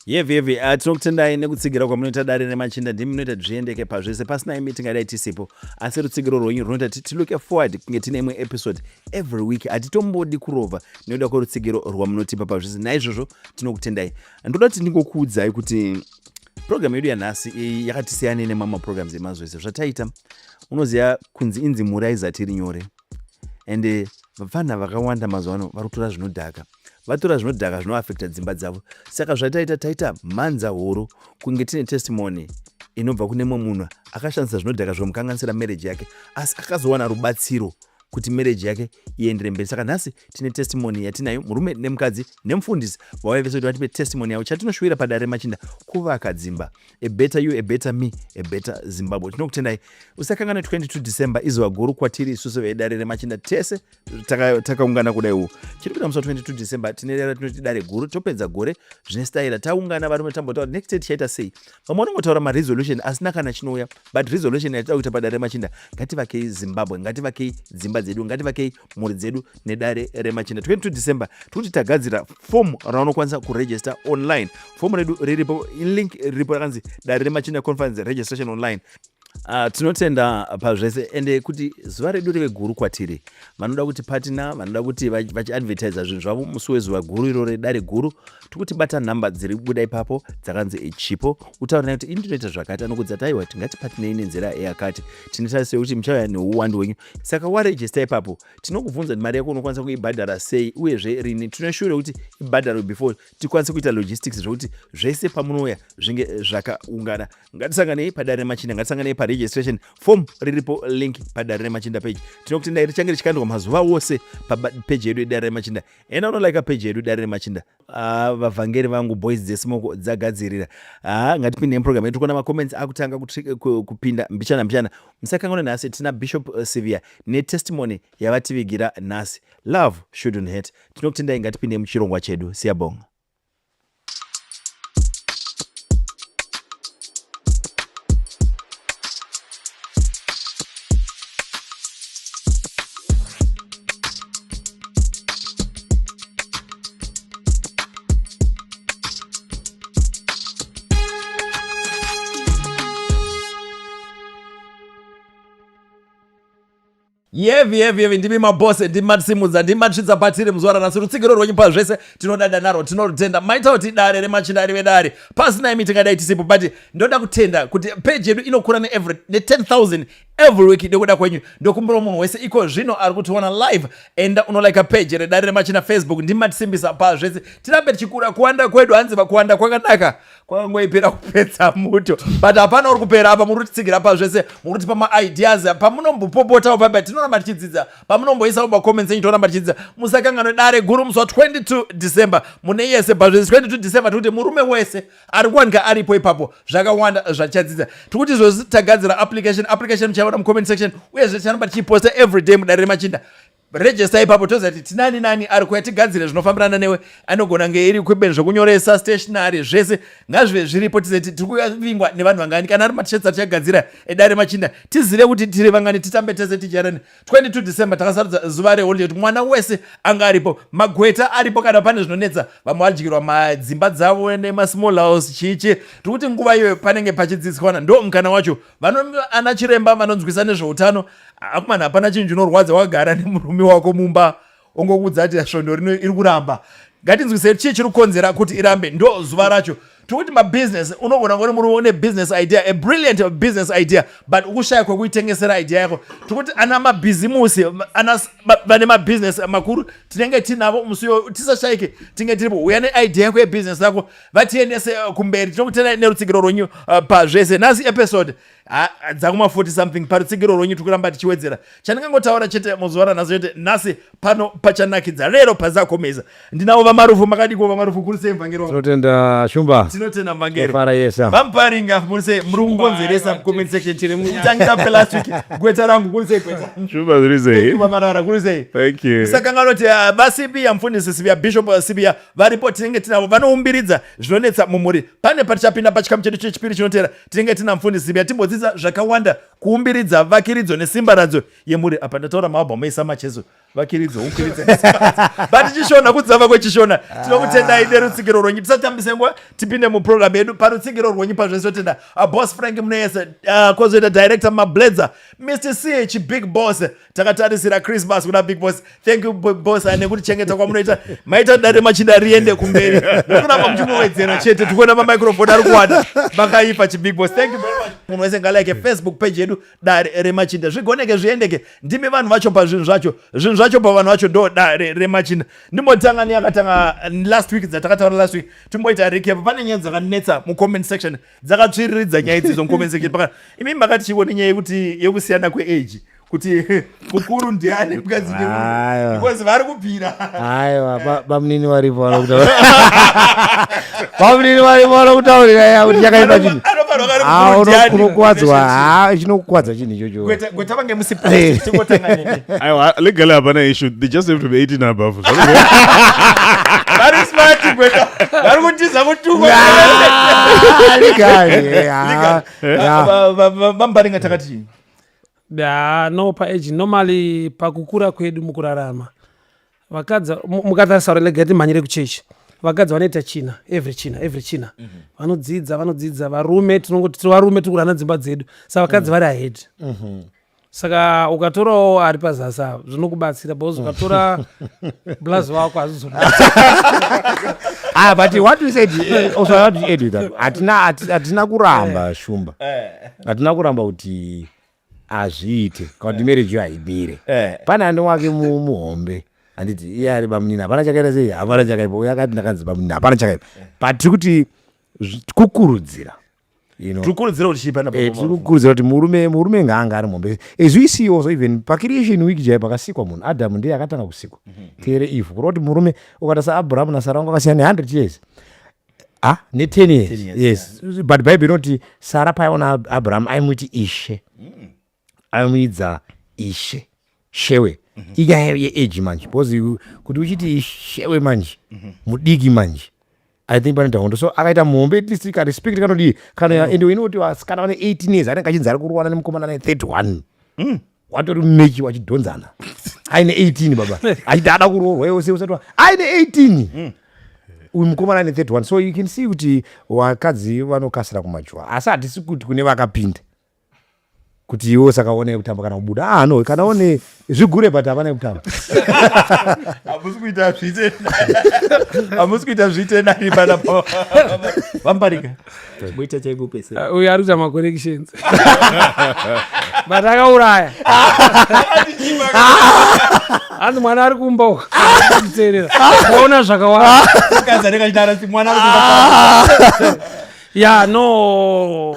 Yevi yevi, uh, tinokutendai nekutsigira kwamunoita dare remachinda. Ndimi munoita zviendeke pazvese, pasina imi tingadai tisipo, asi rutsigiro rwenyu runoita kuti tiluke forward kunge tine imwe episode every week. Hatitombodi kurovha nekuda kwerutsigiro rwamunotipa pazvese, naizvozvo tinokutendai. Ndoda kuti ndingokuudzai kuti program yedu yanhasi yakatisiyanei nemamwe maprograms emazuva ese zvataita. Unoziva kunzi inzi mhuri haizati iri nyore, and vapfanha vakawanda mazuva ano vari kutora zvinodhaka, vatora zvinodhaka zvinoafecta dzimba dzavo. Saka zvataita, taita mhanza huru kunge tine testimony inobva kune mumwe munhu akashandisa zvinodhaka zvikamukanganisira marriage yake, asi akazowana rubatsiro kuti marriage yake iendere mberi. Saka nhasi tine testimony yatinayo, murume nemukadzi nemufundisi vauya vese kuti vatipe testimony yavo. Chatinoshuwira padare remachinda kuvaka dzimba. A better you, a better me, a better Zimbabwe. Tinokutendai. Usakanganwe 22 December izuva guru kwatiri isusu vedare remachinda tese takaungana kudai uku. Chiri kuita musi wa 22 December tine dare ratinoti dare guru, topedza gore zvine style. Taungana varume tambotaura next year tichaita sei. Vamwe vanongotaura maresolution asina kana chinouya, but resolution yatida kuita padare remachinda, ngativakei Zimbabwe, ngativakei dzimba dzedu, ngativakei mhuri dzedu nedare remachinda. 22 December tikuti tagadzira form raunokwanisa kuregister online. Form redu riripo, link riripo rakanzi dare remachinda conference registration online. Tinotenda pazvese, ende kuti zuva redu rive guru kwatiri. Vanoda kuti partner, vanoda kuti vachiadvertisa zvinhu zvavo musi wezuva guru iro redare guru, tikuti bata nhamba dziri kubuda ipapo dzakanzi chipo, utaure naye kuti ini ndinoita zvakati, anokudza kuti aiwa tingatipatinei nenzira yakati, tinoita sekuti muchauya neuwandu hwenyu. Saka waregister ipapo, tinokubvunza kuti mari yako unokwanisa kuibhadhara sei uyezve rini. Tinoshuwira kuti ibhadharwe before tikwanise kuita logistics zvekuti zvese pamunouya zvinge zvakaungana. Ngatisanganei padare remachinda, ngatisanganei paregistration form riripo, link padare remachinda page. Tinokutendai, richange richikandwa mazuva ose papeji yedu yedare remachinda. Enda unolika peji yedu dare remachinda. Vavhangeri vangu, boys dzesimoko dzagadzirira. Ngatipindei muprogram yedu. Tikuona macomments akutanga kupinda mbichana mbichana. Musakanganwe nhasi tina Bishop Sivia netestimony yavativigira nhasi, love shouldn't hurt. Tinokutendai, ngatipindei muchirongwa chedu. Siyabonga. Yevi yevi yevi, ndimi mabose, ndimi matisimudza, ndimi matisvitsa patiri muzuva ranhasi. Rutsigiro rwenyu pazvese tinodada narwo, tinorutenda. Maita kuti dare remachinda rive dare, pasina imi tingadai tisipo. But ndoda kutenda kuti page yedu inokura neevery ne10000 every week nekuda kwenyu. Ndokumbira munhu wese iko zvino ari kutiona live, enda unolike page redare remachina Facebook. Ndimi matisimbisa pazvese, tirambe tichikura. Kuwanda kwedu, hanzi kuwanda kwakanaka, kwakangoipera kupedza muto, but hapana uri kupera apa. Muri kutitsigira pazvese, muri kutipa maideas, pamunombopopotawo papa tinoramba tichidzidza, pamunomboisawo macomments enyu tinoramba tichidzidza. Musakanganwe dare guru musi wa 22 December mune yese pazvese. 22 December tikuti murume wese ari kuwanika aripo ipapo, zvakawanda zvatichadzidza. Tikuti izvozvi tagadzira application, application muchaiona mucomment section, uyezve ticharamba tichiposta everyday mudare remachinda. Register ipapo, toziva kuti tinani nani ari kuya, tigadzire zvinofambirana newe. Anogona nge iri equipment, zvokunyoresa, stationary, zvese ngazvive zviripo. Tizive kuti tiri kuvingwa nevanhu vangani. Kana ari matishets atichagadzira edare machinda, tizive kuti tiri vangani, titambe tese tijarane. 22 December takasarudza zuva reholiday kuti mwana wese anga aripo, magweta aripo. Kana pane zvinonetsa, vamwe vadyirwa madzimba dzavo nemasmall house chichi, tiri kuti nguva iyoyo panenge pachidzidziswana, ndo mukana wacho. Ana chiremba vanonzwisa nezveutano. Akumana, hapana chinhu chinorwadza wakagara nemurume wako mumba ongokuudza kuti svondo rino iri kuramba. Ngatinzwisei chii chiri kukonzera kuti irambe, ndo zuva racho. Tikuti mabusiness, unogona ngori murume une business idea, a brilliant business idea, but ukushaya kwekuitengesera idea yako. Tikuti ana mabhizimusi, ana vane mabusiness makuru, tinenge tinavo musi uyo, tisashaike, tinge tiripo. Uya neidea yako yebusiness yako, vatiendese kumberi. Tinokutenda nerutsigiro rwenyu pazvese. Nhasi episode dzakuma 40 something, parutsigiro rwenyu tikuramba tichiwedzera. Chandingangotaura chete muzuva ranhasi chete, nhasi pano pachanakidza rero pazakomeza. Ndinavo VaMarufu, makadiko VaMarufu? Kuri sei mvangeri? Tinotenda Shumba. Tinotenda mvangeri. Fara yesa. VaMuparinga, muri sei? Muri kungonzeresa comment section tiri mutangira pelast week. Gweta rangu, kuri sei gweta? Shumba, zviri sei? VaMarara, kuri sei? Thank you. Saka kuti VaSibiya, mufundisi Sibiya, Bishop Sibiya varipo, tinenge tinavo vanoumbiridza zvinonetsa mumhuri. Pane patichapinda pachikamu chedu chechipiri chinotera, tinenge tina mufundisi Sibiya, timbodzidza zvakawanda kuumbiridza vakiridzo nesimba radzo yemhuri. Apa ndataura maalbum eSamacheso. Vakiridze ukwiridze, but Chishona, kudzava kweChishona. Tinokutendai nerutsigiro rwenyu. Tisatambise nguva, tipinde muprogram yedu. Parutsigiro rwenyu pazvese totenda Boss Frank Muneyese, kwozoita Director Mabledza, Mr Ch Big Boss. Takatarisira Christmas kuna Big Boss. Thank you, Big Boss, nekutichengeta kwamunoita. Maita dare machinda riende kumberi, nekuramba muchingowedzera chete. Tikuona mamicrophone ari kuwanda. Makaipa, chiBig Boss. Thank you very much. Munhu wese ngalike Facebook page yedu, Dare Remachinda. Zvigoneke, zviendeke. Ndimi vanhu vacho pazvinhu zvacho, zvinhu zvacho pavanhu vacho, ndo Dare Remachinda. Ndimbotanga neyakatanga last week, dzatakataura last week. Timboita recap. Pane nyaya dzakanetsa mucomment section, dzakatsviriridza nyaya idzidzo mucomment section. Paka imi makati chione nyaya yekuti yekusiyana kweage, kuti mukuru ndiani, mukadzi ndiani? Aiwa. Because vari kubvira. Aiwa, bamunini varipo vanokutaura, bamunini varipo vanokutaurira ya kuti chakaipa chinhu. Anofanirwa kari Ah, mukuru ndiani? Unokuwadzwa, ha, chinokuwadza chinhu ichocho. Gweta vange musi, tingotanga nemi. Aiwa, legally hapana issue. They just have to be 18 above. Vari smart, gweta, vari kutiza kutukwa. Ah, legally, yeah, yeah. Vambaringa, takati chii? Ya, no, paage normally, pakukura kwedu mukurarama, vakadzi mukatarisa, rega timhanyire kuchechi, vakadzi vanoita china every china, every china vanodzidza, vanodzidza. Varume tinongoti tiri varume, tiri kurana dzimba dzedu, saka vakadzi vari ahead. Saka ukatorawo ari pazasi ava, zvinokubatsira, because ukatora blazi wako, hazvizobatsira. Ah, but what we said, also I want to add with that, hatina kuramba, Shumba, hatina kuramba kuti hazviite kana kuti marriage yo haimire. Pane ane wake muhombe, handiti? Iye ari bamunini, hapana chakaita sei, hapana chakaipa. Uye akati ndakanzi bamunini, hapana chakaipa, but tiri kuti kukurudzira. Tiri kukurudzira kuti chii panapa? Tiri kukurudzira kuti murume ngaanga ari muhombe. As we see also, even pacreation week jai pakasikwa munhu, Adamu ndiye akatanga kusikwa, teere Eve. Kureva kuti murume, ukaita saAbraham naSara, vanga vakasiyana ne100 years, ah, ne10 years. 10 years. Yes, but Bible inoti Sara paiona Abraham aimuti ishe, aimuidza ishe, shewe. Inyaya yeage manje, because kuti uchiti ishewe manje mudiki manje, I think panoita hondo. So akaita muhombe, at least karespect kanodii kana. Ende inoti vasikana vane 18 years anenge achinzi ari kurowana nemukomana ane 31, watori mumechi, wachidhonzana aine 18, baba, achiti ada kuroorwa. Iwe usati aine 18, uyu mukomana aine 31. So you can see kuti vakadzi vanokasira kumature, asi hatisi kuti kune vakapinda kuti iwe usakaone yekutamba kana kubuda. Ah, no, kana one zvigure, but hapana yekutamba. Hamusi kuita zviite, hamusi kuita zviite nani panapa, vambarika moita chaipo pese. Uyu ari kuita macorrections, but akauraya. Hanzi mwana ari kumba uko kuteerera, waona zvakawanda. Mukadzi anenge achiti arasi mwana ari kumba. Ya, no,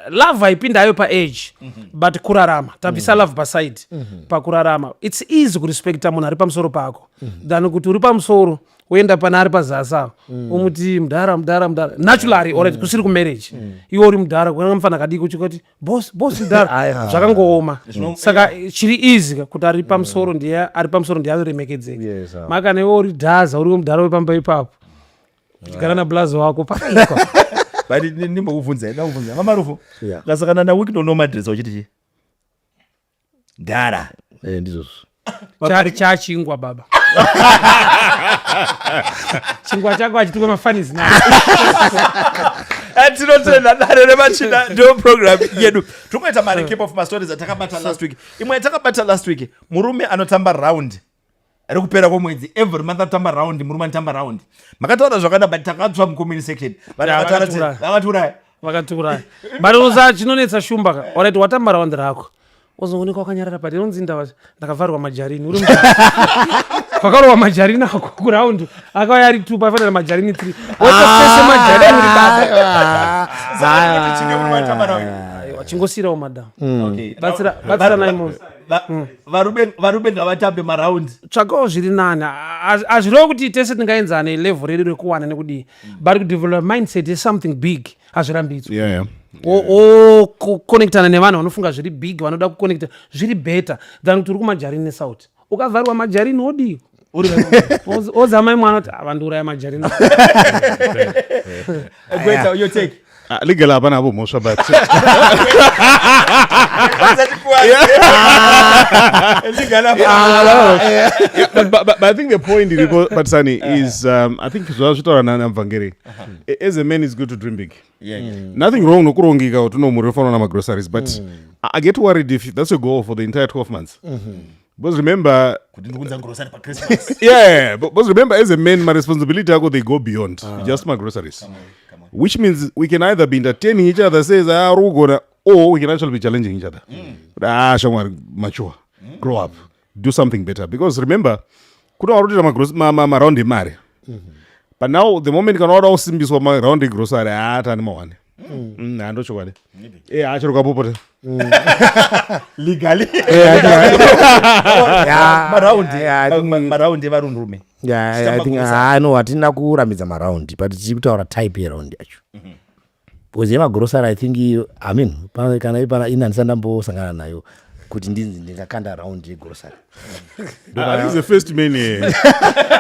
love haipinda hayo paage, but kurarama, tabvisa love paside, pakurarama it's easy kurespecta munhu ari pamusoro pako than kuti uri pamusoro woenda pana ari pazasi avo, umuti mudhara, mudhara, mudhara. Naturally, alright, kusiri kumarriage, iwe uri mudhara, kunanga mufana kadiki uchikoti boss, boss, mudhara. Aiwa. Zvakangooma. Saka chiri easy kuti ari pamusoro ndiye ari pamusoro, ndiye anoremekedzeka. Yes, ah. Makana iwe uri dhaza, uri mudhara wepamba ipapo, uchigara nablazi wako, pakaikwa. But ndimbokubvunzai, ndakubvunza vamarufu. Yeah. Ukasangana naWicknell nomadresa uchiti chii, dhara? Eh, ndizvozvo. Chachingwa baba, chingwa chako achitukwe mafanisi na. Tinotenda. Dare Remachinda ndio program yedu. Tiri marecap of mastories atakabata last week. Imwe yatakabata last week, murume anotamba round rekupera kwemwedzi every month, anotamba round, murume anotamba round. Makataura zvakanda, but takatsva mucomment section. Vanhu Yeah, vakataura kuti vakatiuraya. vakatiuraya. Vakatiuraya, but usa chinonetsa, Shumba ka, alright, watamba round rako, uzoonekwa wakanyarara, but inonzi ndava ndakavharwa majarini. Uri kwakarohwa majarini ako kuround, akauya ari two, pafanira majarini three, woita majarini uri baba. Saka kuti chinge murume anotamba round. Aiwa, chingosiyirawo madam. Okay. Batsiranai mose. Varume ngavatambe maraundi. Tsvakawo zviri nani. Hazvirevo kuti tese tingaenzane level redu rekuwana nekudii, but kudevelop mindset is something big, hazvirambidzwi. Oconnectana nevanhu vanofunga zviri big, vanoda kuconnecta zviri better than kuti uri kumajarini nesauti, ukavharwa majarini wodii? Ozamai mwana kuti avandiuraya majarini. Gweta, your take. Ah, legally hapana hapo mhosva, but yeah, but I think the point iripo, Patisani, is I think zvazvitaura naMvangeri, as a man it's good to dream big. Nothing wrong nokurongeka kuti uno mhuri unofanira magroceries, but I get worried if that's your goal for the entire 12 months, because remember Kuti ndikunza grocery paChristmas. Yeah, but remember, as a man, my responsibility ako, they go beyond just my groceries, which means we can either be entertaining each other, says, "Ah, uri kugona," or we can actually be challenging each other. But, "Ah, shamwari, mature, grow up, do something better," because remember, kuna vari kutoita maraundi emari, but now the moment kana wada kusimbiswa maraundi egrocery, haatani mawani. Handochokwadi, achiri kapopota. Legally maraundi maraundi evarume. Yeah, I think, ah, no, hatina kurambidza maraundi, but tiri kutaura type yeraundi yacho, because yemagrosari, I think, I mean, kana ipana ini handisati ndambosangana nayo kuti ndinzi ndingakanda raundi yegrosari. I think the first man here.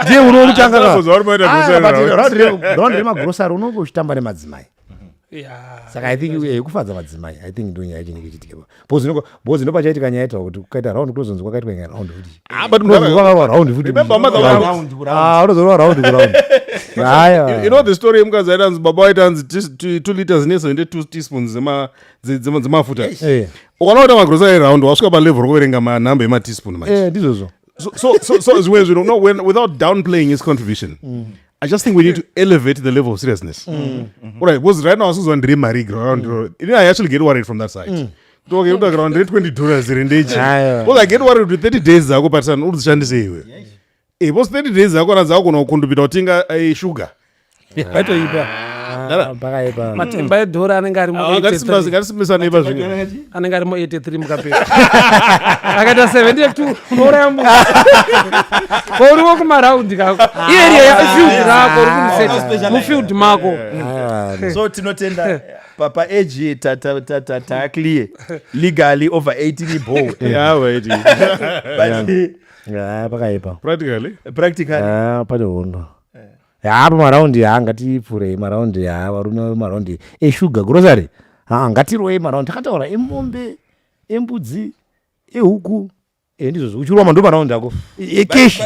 Ndiye unokutanga. Ndakazwa vari maita grocery round. Raundi remagrosari unonge uchitamba nemadzimai. Saka I think kufadza madzimai, I think ndo nyaya chinenge ichiitika, because ndopachaitika nyaya itaura kuti kukaita raundi, kutozonzi kwakaitwa nyaya raundi futi. Ah, but Kwakaitwa raundi futi. Remember, mother Round, round. Ah, unozorwa raundi kuraundi, haya. You know the story yemukadzi aitanzi baba vaitanzi 2 liters ne72 teaspoons dzemafuta. Ukaona kuti magrosari round wasvika palevel rokuverenga manhamba emateaspoon manje. Ndizvozvo. So zvimwe zvinhu, no, without downplaying his contribution, I just think we need to elevate the level of seriousness. All right, because right now asuzwa ndiri mari round, I actually get worried from that side. Toke kuda round re $20 iri ndechi. Aiwa. Because I get worried with 30 days dzako, patisana uri dzishandise iwe. Because 30 days dzako kana dzakugona kukundupita kutenga sugar. Vaitoipa. Ah, pakaipa. Matemba edhora anenge ari mu 83. Ngatisimbisane pa zvimwe. Anenge ari mu 83 mukapera akaita 72, unouraya munhu kouriwo kumaraundi kako iarea field rako uri kuriseta mufield mako. Aiwa. So tinotenda paage taclear, legally over 18 ball. Yeah, wait. But Ah, pakaipa. Practically. Practically. Ah, pane hondo ha pamaraundi, ha, ngatipfurei maraundi, ha, varume, maraundi eshuga, grocery, ha, ngatirwei maraundi takataura emombe, embudzi, ehuku. Ndizvozvo, uchirwa ndo maraundi ako ekeshi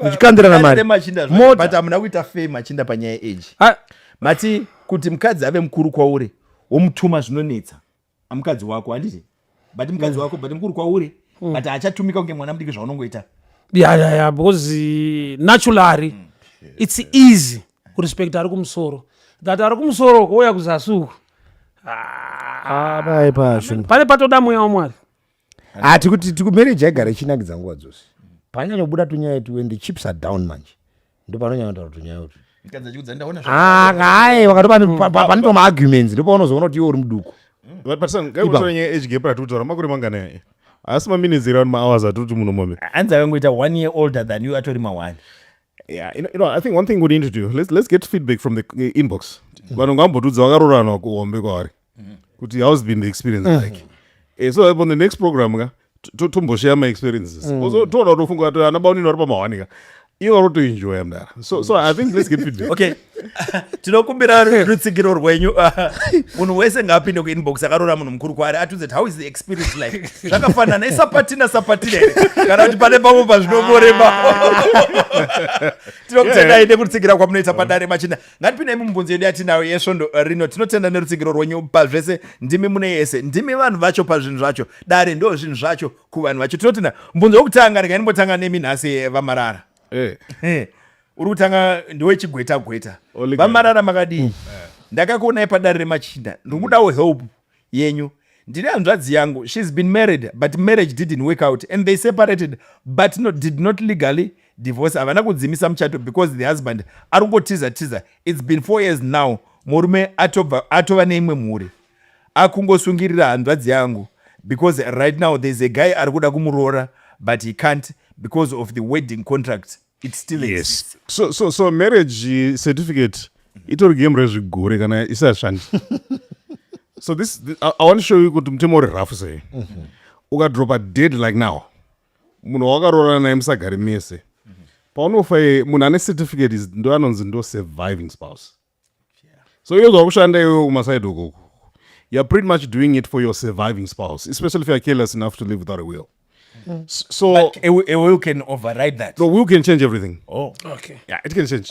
uchikandirana mari. Machinda, Mota. but hamuna kuita fair, machinda, panyaya yeage. Ah, Mati kuti mukadzi ave mukuru kwauri womutuma zvinonetsa, amukadzi wako, handiti? But mukadzi wako, but mukuru kwauri, but hachatumika kunge mwana mudiki zvaunongoita. Yeah, because naturally it's easy kurespect ari kumusoro, that ari kumusoro kouya kuzasi uku. Ah, pakaipa zvinhu. Pane patoda mweya waMwari. Ah, tikuti tikumarriage aigara ichinakidza nguva dzose, panyanyobuda tunyaya tu when the chips are down manje, ndo panonyanya kutaura tunyaya utu. Mukadzi achikudza, "Ndaona." Ah, hai, wakati panoitwa maarguments, ndo paunozoona kuti iwe uri muduku. But son, ngaikutaura nyaya age gap ratiri makore mangana aya? Haasi maminutes here, mahours atiri muno mombe? Hanzi akangoita one year older than you, atori mawani. Yeah, I think one thing we need to do, let's get feedback from the inbox. Vanhu ngambotudza vakarorana kuhombe kwavari kuti how's been the experience like. So on the next program ka tomboshare my experiences. Also toda kutofunga kuti ana baunini vari pamahwani ka, ivo vari kutoenjoya mudara. So I think let's get feedback. Okay, tinokumbira rutsigiro rwenyu. Munhu wese ngaapinde kuinbox akarora munhu mukuru kwaari, atudze kuti how is the experience like, zvakafanana isapatina sapatina here, kana kuti pane pamwe pazvinomborema. Tinokutendai nekutsigira kwamunoita padare machinda. Ngatipindei mumubvunzo yedu yatinayo yesvondo rino. Tinotenda nerutsigiro rwenyu pazvese. Ndimi mune yese, ndimi vanhu vacho pazvinhu zvacho. Dare ndo zvinhu zvacho kuvanhu vacho. Tinotenda. Mubvunzo wekutanga, regai ndimbotanga nemi nhasi, VaMarara. Uri kutanga ndewechigweta gweta. Oligar. VaMarara, makadii? Ndakakuonai padare remachinda. Ndikudawo help yenyu. Ndine hanzvadzi yangu, she's been married, but marriage didn't work out and they separated, but no, did not legally divorce. Havana kudzimisa muchato because the husband ari kungotiza tiza. It's been 4 years now. Murume atobva atova neimwe mhuri, akungosungirira hanzvadzi yangu because right now there's a guy ari kuda kumuroora, but he can't because of the wedding contract. It still exists. Yes. So marriage certificate itori game rezvigure kana isashandi. So this I want to show you kuti mutemo uri rough sei. Ukadropa dead like now, munhu wakaroorana naye musagari mese, paunofa iye, munhu ane certificate is ndo anonzi ndo surviving spouse. So iwe zvakushanda iwe kumasaidi ukoko, you're pretty much doing it for your surviving spouse, especially if you're careless enough to live without a will. So But a will can override that. The will can change everything. Oh. Okay. Yeah, it can change.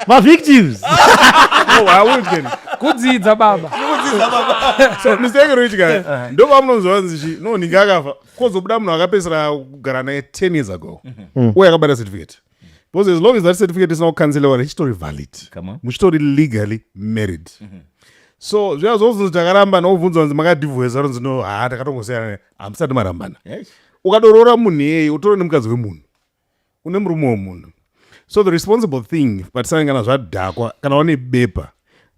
Mavictims. No, a will can. Kudzidza baba. So mistake inoitika ndo pamunonzwa nzichi no ninge akafa, kwozobuda munhu akapedzisira kugara naye 10 years ago uye akabata certificate, because as long as that certificate isina kucancelewa, richitori valid. Come on. Muchitori legally married. So zviya zvozonzi takaramba, nobvunzwa nzi makadhivhesa, ronzi no, ha, takatongosiyana, hamusati marambana. Ukadoroora munhu iyeye, utore nemukadzi wemunhu, une murume wemunhu. So the responsible thing, patisane kana zvadhakwa, kana wane bepa,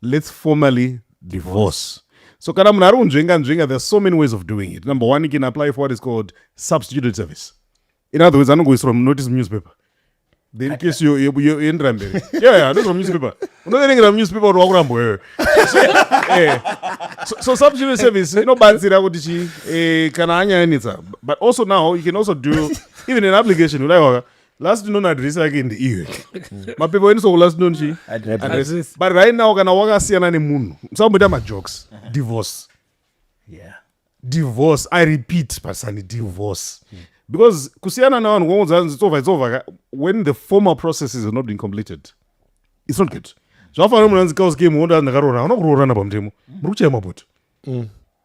let's formally divorce. So kana munhu ari kunzvenga nzvenga, there are so many ways of doing it. Number one, you can apply for what is called substituted service. In other words, anongoisirwa notice newspaper, then case yoendera mberi. Yeah, anoisirwa newspaper, unoverengera newspaper kuti wakurambwa wewe. So substituted service inobatsira kuti chi kana anyanitsa. But also now you can also do even an application kudai last known address yake ndeiwe, mapepa endiso kulast known chi address. But right now, kana wakasiyana nemunhu, musamboita majokes, divorce. Divorce, I repeat, pasani divorce, because kusiyana navanhu kongodza it's over, it's over ka. When the formal processes have not been completed, it's not good. Zvafanira munhu anzi kaus came wonda ndakaroora, hauna kuroorana pamutemo, muri kuchaya mapoto.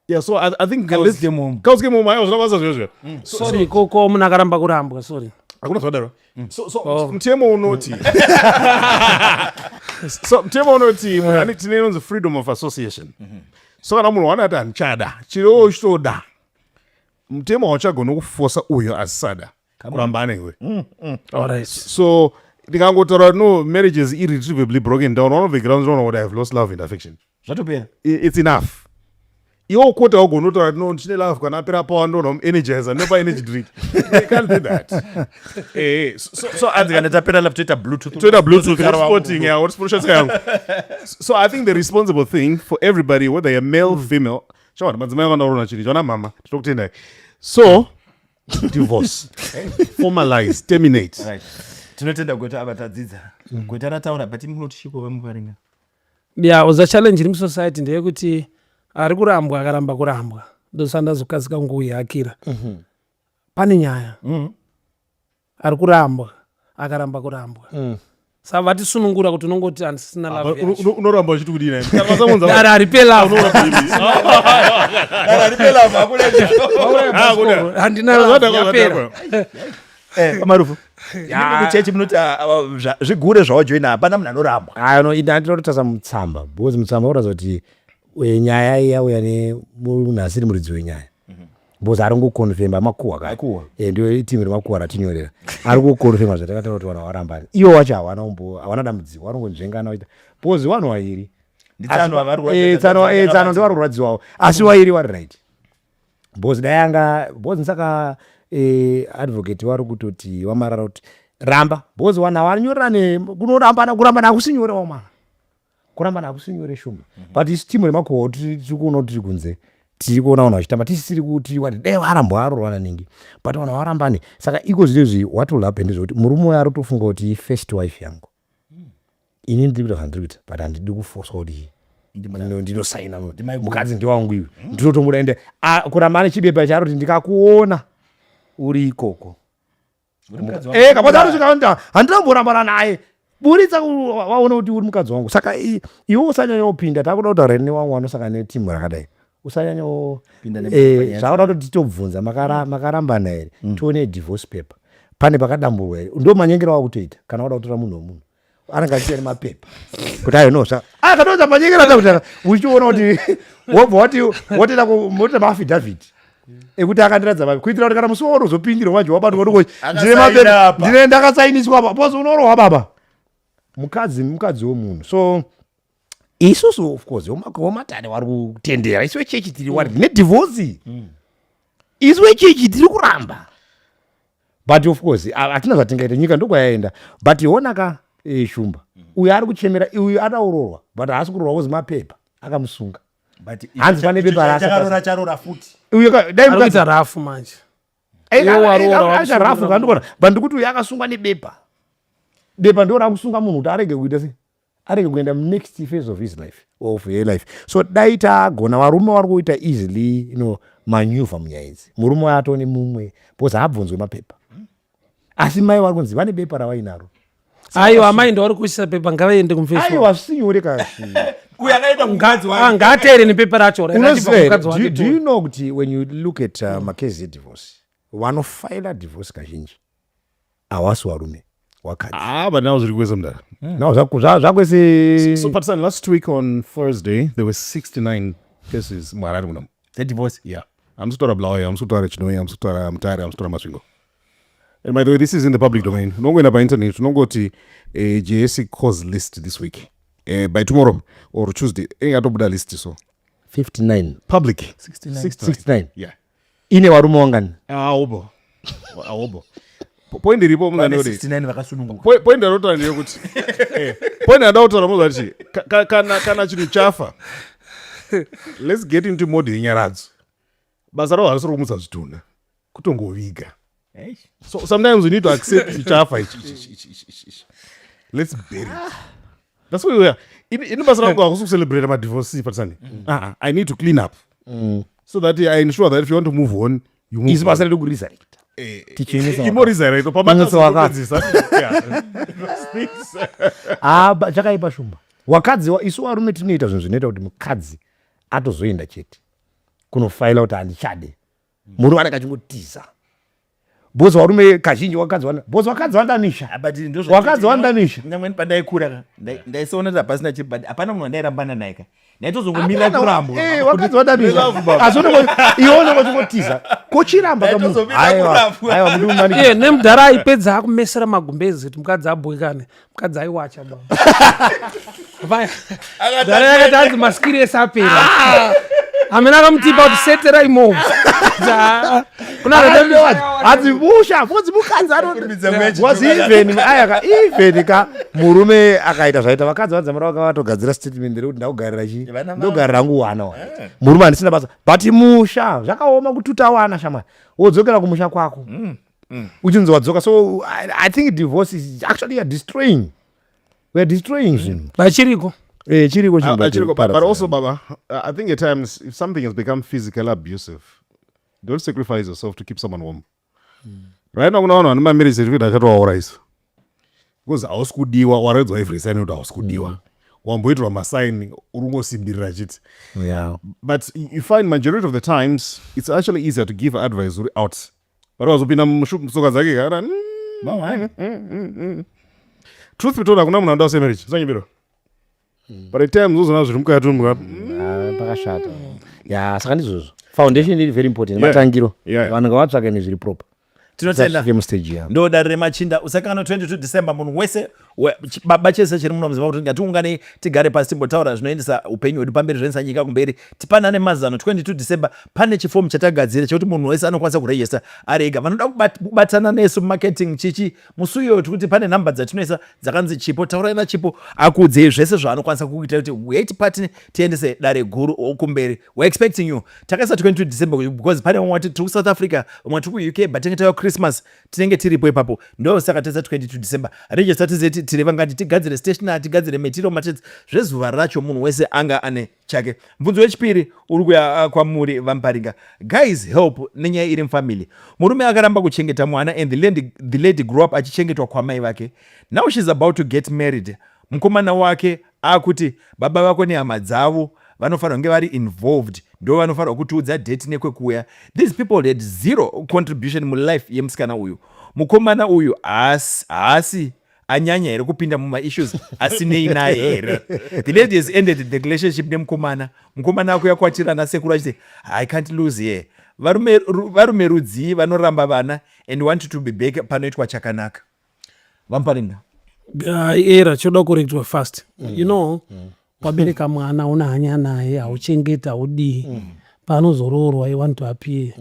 Yeah, so I think Cows came home. Cows came home, aiwa, zvina basa zviyozvo. Sorry, ko munhu akaramba kurambwa, sorry. Hakuna zvakadaro. So mutemo unoti, so mutemo unoti munhu tine inonzi freedom of association. So kana munhu wanati handichada chirewo uchitoda, mutemo hauchagoni kufosa uyo asisada kuramba anewe. Alright. So ndingangotaura no marriage is irretrievably broken down, one of the grounds unoona kuti I have lost love and affection. Zvatopera. It's enough. Iwe ukota ugona kutaura kuti no, ndichine love, kana apera power ndoona muenergizer, ndopa energy drink. You can't do that. So Anzi kana tapera love toita Bluetooth. Toita Bluetooth hotspotting, yeah, hotspot yangu. So I think the responsible thing for everybody, whether you're male, female, chawana madzimai akandaurona chini chawana mama tinokutendai, so divorce, formalize, terminate. Right, tinotenda gweta ava, tadzidza. Gweta rataura, but munoti chiko vamuvaringa? Yeah, uza challenge iri musociety ndeyekuti ari kurambwa akaramba kurambwa, ndosandazokasika kungoihakira. Pane nyaya, ari kurambwa akaramba kurambwa, saka vatisunungura kuti unongoti handisina love yacho. Unoramba uchiti kudini? Dare haripe love. Handina love, yapera. Pamarufu kuchechi munoti zvigure zvawajoina, hapana munhu anorambwa. Ayo no, ine handinototarisa mutsamba, because mutsamba unoratidza kuti nyaya iyi yauya nemunhu asiri muridzi wenyaya, because ari kungoconfirma makuhwa ka. Makuhwa. Ndiyo timu remakuhwa ratinyorera, ari kuconfirma zvatakataura kuti vanhu havarambani. Iwo wacho hawana umbo, hawana dambudziko, vanongonzvengana vaita because vanhu vairi. Nditsano avari. Tsano ndo vari kurwadziwawo, asi wairi wari right, because dai anga because saka advocate vari kutoti wamarara kuti ramba, because vanhu havanyorane kunorambana. Kurambana hakusi nyore wamwana, kurambana hakusi nyore, Shumba. But isu timu remakuhwa tiri kuona kuti tiri kunze, tiri kuona vanhu vachitamba, tisisiri kuti wati dai varambwa arorwana ningi, but vanhu havarambani. Saka iko zvinezvi, what will happen ndezvekuti murume uyo ari kutofunga kuti first wife yangu, ini ndiri kuita zvandiri kuita, but handidi kufoswa kuti ndinosaina mukadzi ndewangu iwe, ndinotomuda. Ende kuramba ane chibepa chaari kuti ndikakuona uri ikoko kapota anosvika, handinamborambana naye, buritsa waona kuti uri mukadzi wangu. Saka iwe usanyanya kupinda, takuda kutaura newangu vanosangana netimu rakadai, usanyanya zvakuda kuti titobvunza makarambana here, tione divorce paper, pane pakadamburwa here. Ndo manyengero wakutoita kana wada kutora munhu wemunhu, anenge achiita nemapepa kuti ayo no akatoita manyengero ada kuti uchiona kuti wobva wati wotoenda motoita maaffidavit ekuti akandiradza mapepa, kuitira kuti kana musi waunozopindirwa manje wabatwa ndiko ndine mapepa, ndine ndakasainiswa apa, because unorohwa baba, mukadzi mukadzi wemunhu. So isusu of course womatare wari kutendera, isu vechechi tiri wari nedivorce, isu vechechi tiri kuramba, but of course hatina zvatingaita, nyika ndokwayaenda. But honaka Shumba, uyu ari kuchemera, uyu adaurorwa, but haasi kuroorwa kuzi mapepa akamusunga. Hanzi pane pepa raasaka- Charora futi. Uyu dai ari kuita rafu manje. Iwe waroora, aita rafu kandikona, but ndikuti uyu akasungwa nebepa, bepa ndo rakusunga munhu kuti arege kuita sei. Arege kuenda next phase of his life, of her life. So dai tagona, varume vari kuita easily maneuver munyaya idzi. Murume atone mumwe because haabvunzwe mapepa, asi mai vari kunzi vane bepa ravainaro. Aiwa, amai ndo vari kuisisa pepa, ngavaende kumfeso. Aiwa, zvisinyoreka kasi. Uyu akaenda mukadzi wake. Ngaateere nepepa racho Unoziva here, mukadzi wake. Do you know kuti when you look at macases edivorce, vanofaila divorce kazhinji havasi varume, wakadzi. Ah, but now zviri kwese, mudara. No, zvakwese. So Patsan, last week on Thursday there were 69 cases muHarare munomu. Dzedivorce? Yeah, I'm kutaura Bulawayo, I'm kutaura Chinhoyi, I'm kutaura Mutare, I'm kutaura Masvingo. And by the way, this is in the public domain. Unongoenda painternet, unongoti JSC cause list this week, by tomorrow or Tuesday ingatobuda list. So 59? Public. 69. 69? Yeah. Ine varume wangani? Aobo, aobo. Point iripo Vane munganori 69 vakasununguka. Point ndanotaura ndeyekuti point yandautaura muzvati kana chinhu chafa, let's get into mode yenyaradzo. Basa ravo harisi rokumutsa zvitunha, kutongoviga. Eish. So sometimes we need to accept chichafa ichi, ichi, ichi, ichi, ichi, ichi. Let's bury it. That's why we are ini basa rangu hakusi kucelebrate madivorce, patisani. Ah, I need to clean up so that I ensure that if you want to move on, you move Isu basa on. redu kuresurrecta, tichenesa. Imoresurrecta. Manyotso wakadzi. Ah, chakaipa shumba, wakadzi isu varume tinoita zvinhu zvinoita kuti mukadzi atozoenda chete kunofaila kuti handichade. Murume anenge achingotiza because varume kazhinji wakadzi wana, because wakadzi wandamisha. Ah, but ndozva- Wakadzi wandamisha. Nyangwe pandaikura ka, ndaisaona kuti hapasina chi, but hapana munhu wandairambana naye ka, ndaitozongomira kurambwa. Eh, wakadzi wandamisha, asi iwe unonge uchingotiza kochiramba. Ndaitozomira Aiwa. kurambwa. Aiwa, mundi. Iye nemudhara aipedza akumesera magumbezi kuti mukadzi abhoikane, mukadzi aiwacha baba. Dhara yakati hanzi maskiri ese apera, amene akamutipa kuti setera imomo. Hadzi musha because mukadzi Kurumidza mwechi. was even ayaka, even ka murume akaita zvaita vakadzi vadzamara vakavatogadzira statement rekuti ndakugarira chi Vana mama. ndogarira hangu wana wa murume, handisina basa, but musha zvakaoma kututa wana shamwari, wodzokera kumusha kwako uchinzi wadzoka. So I think divorce is actually you are destroying, we are destroying zvinhu. Vachiriko. Eh, chiriko chinhu, but Actually, but also, Baba, I think at times if something has become physically abusive, don't sacrifice yourself to keep someone warm. Right now, kuna vanhu vane mamarriage certificate achatovaurayisa because hausi kudiwa, waredzwa every sign kuti hausi kudiwa, wamboitirwa masign, uri kungosimbirira chiti. But you find majority of the times it's actually easier to give advice uri out, but wazopinda mutsoka dzake kana truth be told, hakuna munhu anoda kusiya marriage sanyebero, but at times uzoona zviri mukati mukati. Ah, pakashata ya. Saka ndizvozvo, foundation iri very important, matangiro. Vanhu ngavatsvake nezviri proper. Tinotenda. Tisasvike mustage yavo. Ndo dare remachinda. Usakangana 22 December, munhu wese baba chese chiri muno muZimbabwe, kuti ngatiunganei, tigare pasi, timbotaura zvinoendesa upenyu hwedu pamberi, zvinoendesa nyika kumberi, tipanane mazano. 22 December pane chifomu chatagadzira chekuti munhu wese anokwanisa kuregister ari ega. Vanoda kubatana nesu marketing chichi musi uyoyo, tikuti pane nhamba dzatinoisa dzakanzi Chipo, taurai naChipo akuudzei zvese zvaanokwanisa kuita kuti wait party tiendese dare guru kumberi. We are expecting you. Takaisa 22 December because pane vamwe vati tiri kuSouth Africa, vamwe tiri kuUK, but tinenge tauya Christmas, tinenge tiripo ipapo. Ndo saka taisa 22 December. Register, tizive tiri vangati, tigadzire stationery, tigadzire material matets zvezuva racho, munhu wese anga ane chake. Mubvunzo wechipiri uri kuya kwamuri vaMuparinga. Guys, help nenyaya iri mufamily. Murume akaramba kuchengeta mwana and the lady grew up achichengetwa kwamai vake. Now she's about to get married. Mukomana wake akuti baba vako nehama dzavo vanofanira kunge vari involved, ndo vanofanirwa kutiudza date nekwekuuya. These people had zero contribution mulife yemusikana uyu. Mukomana uyu haasi anyanya here kupinda mumaissues asinei naye here? The lady has ended the relationship nemukomana. Mukomana akuya kwatira nasekuru achiti, "I can't lose here." Varume rudzii vanoramba vana and want to be back panoitwa chakanaka? VaMuparinga. Era choda kurectwa fast. Wabereka mwana, una hanya naye, hauchengeti, haudii. Paanozoroorwa, you want to appear.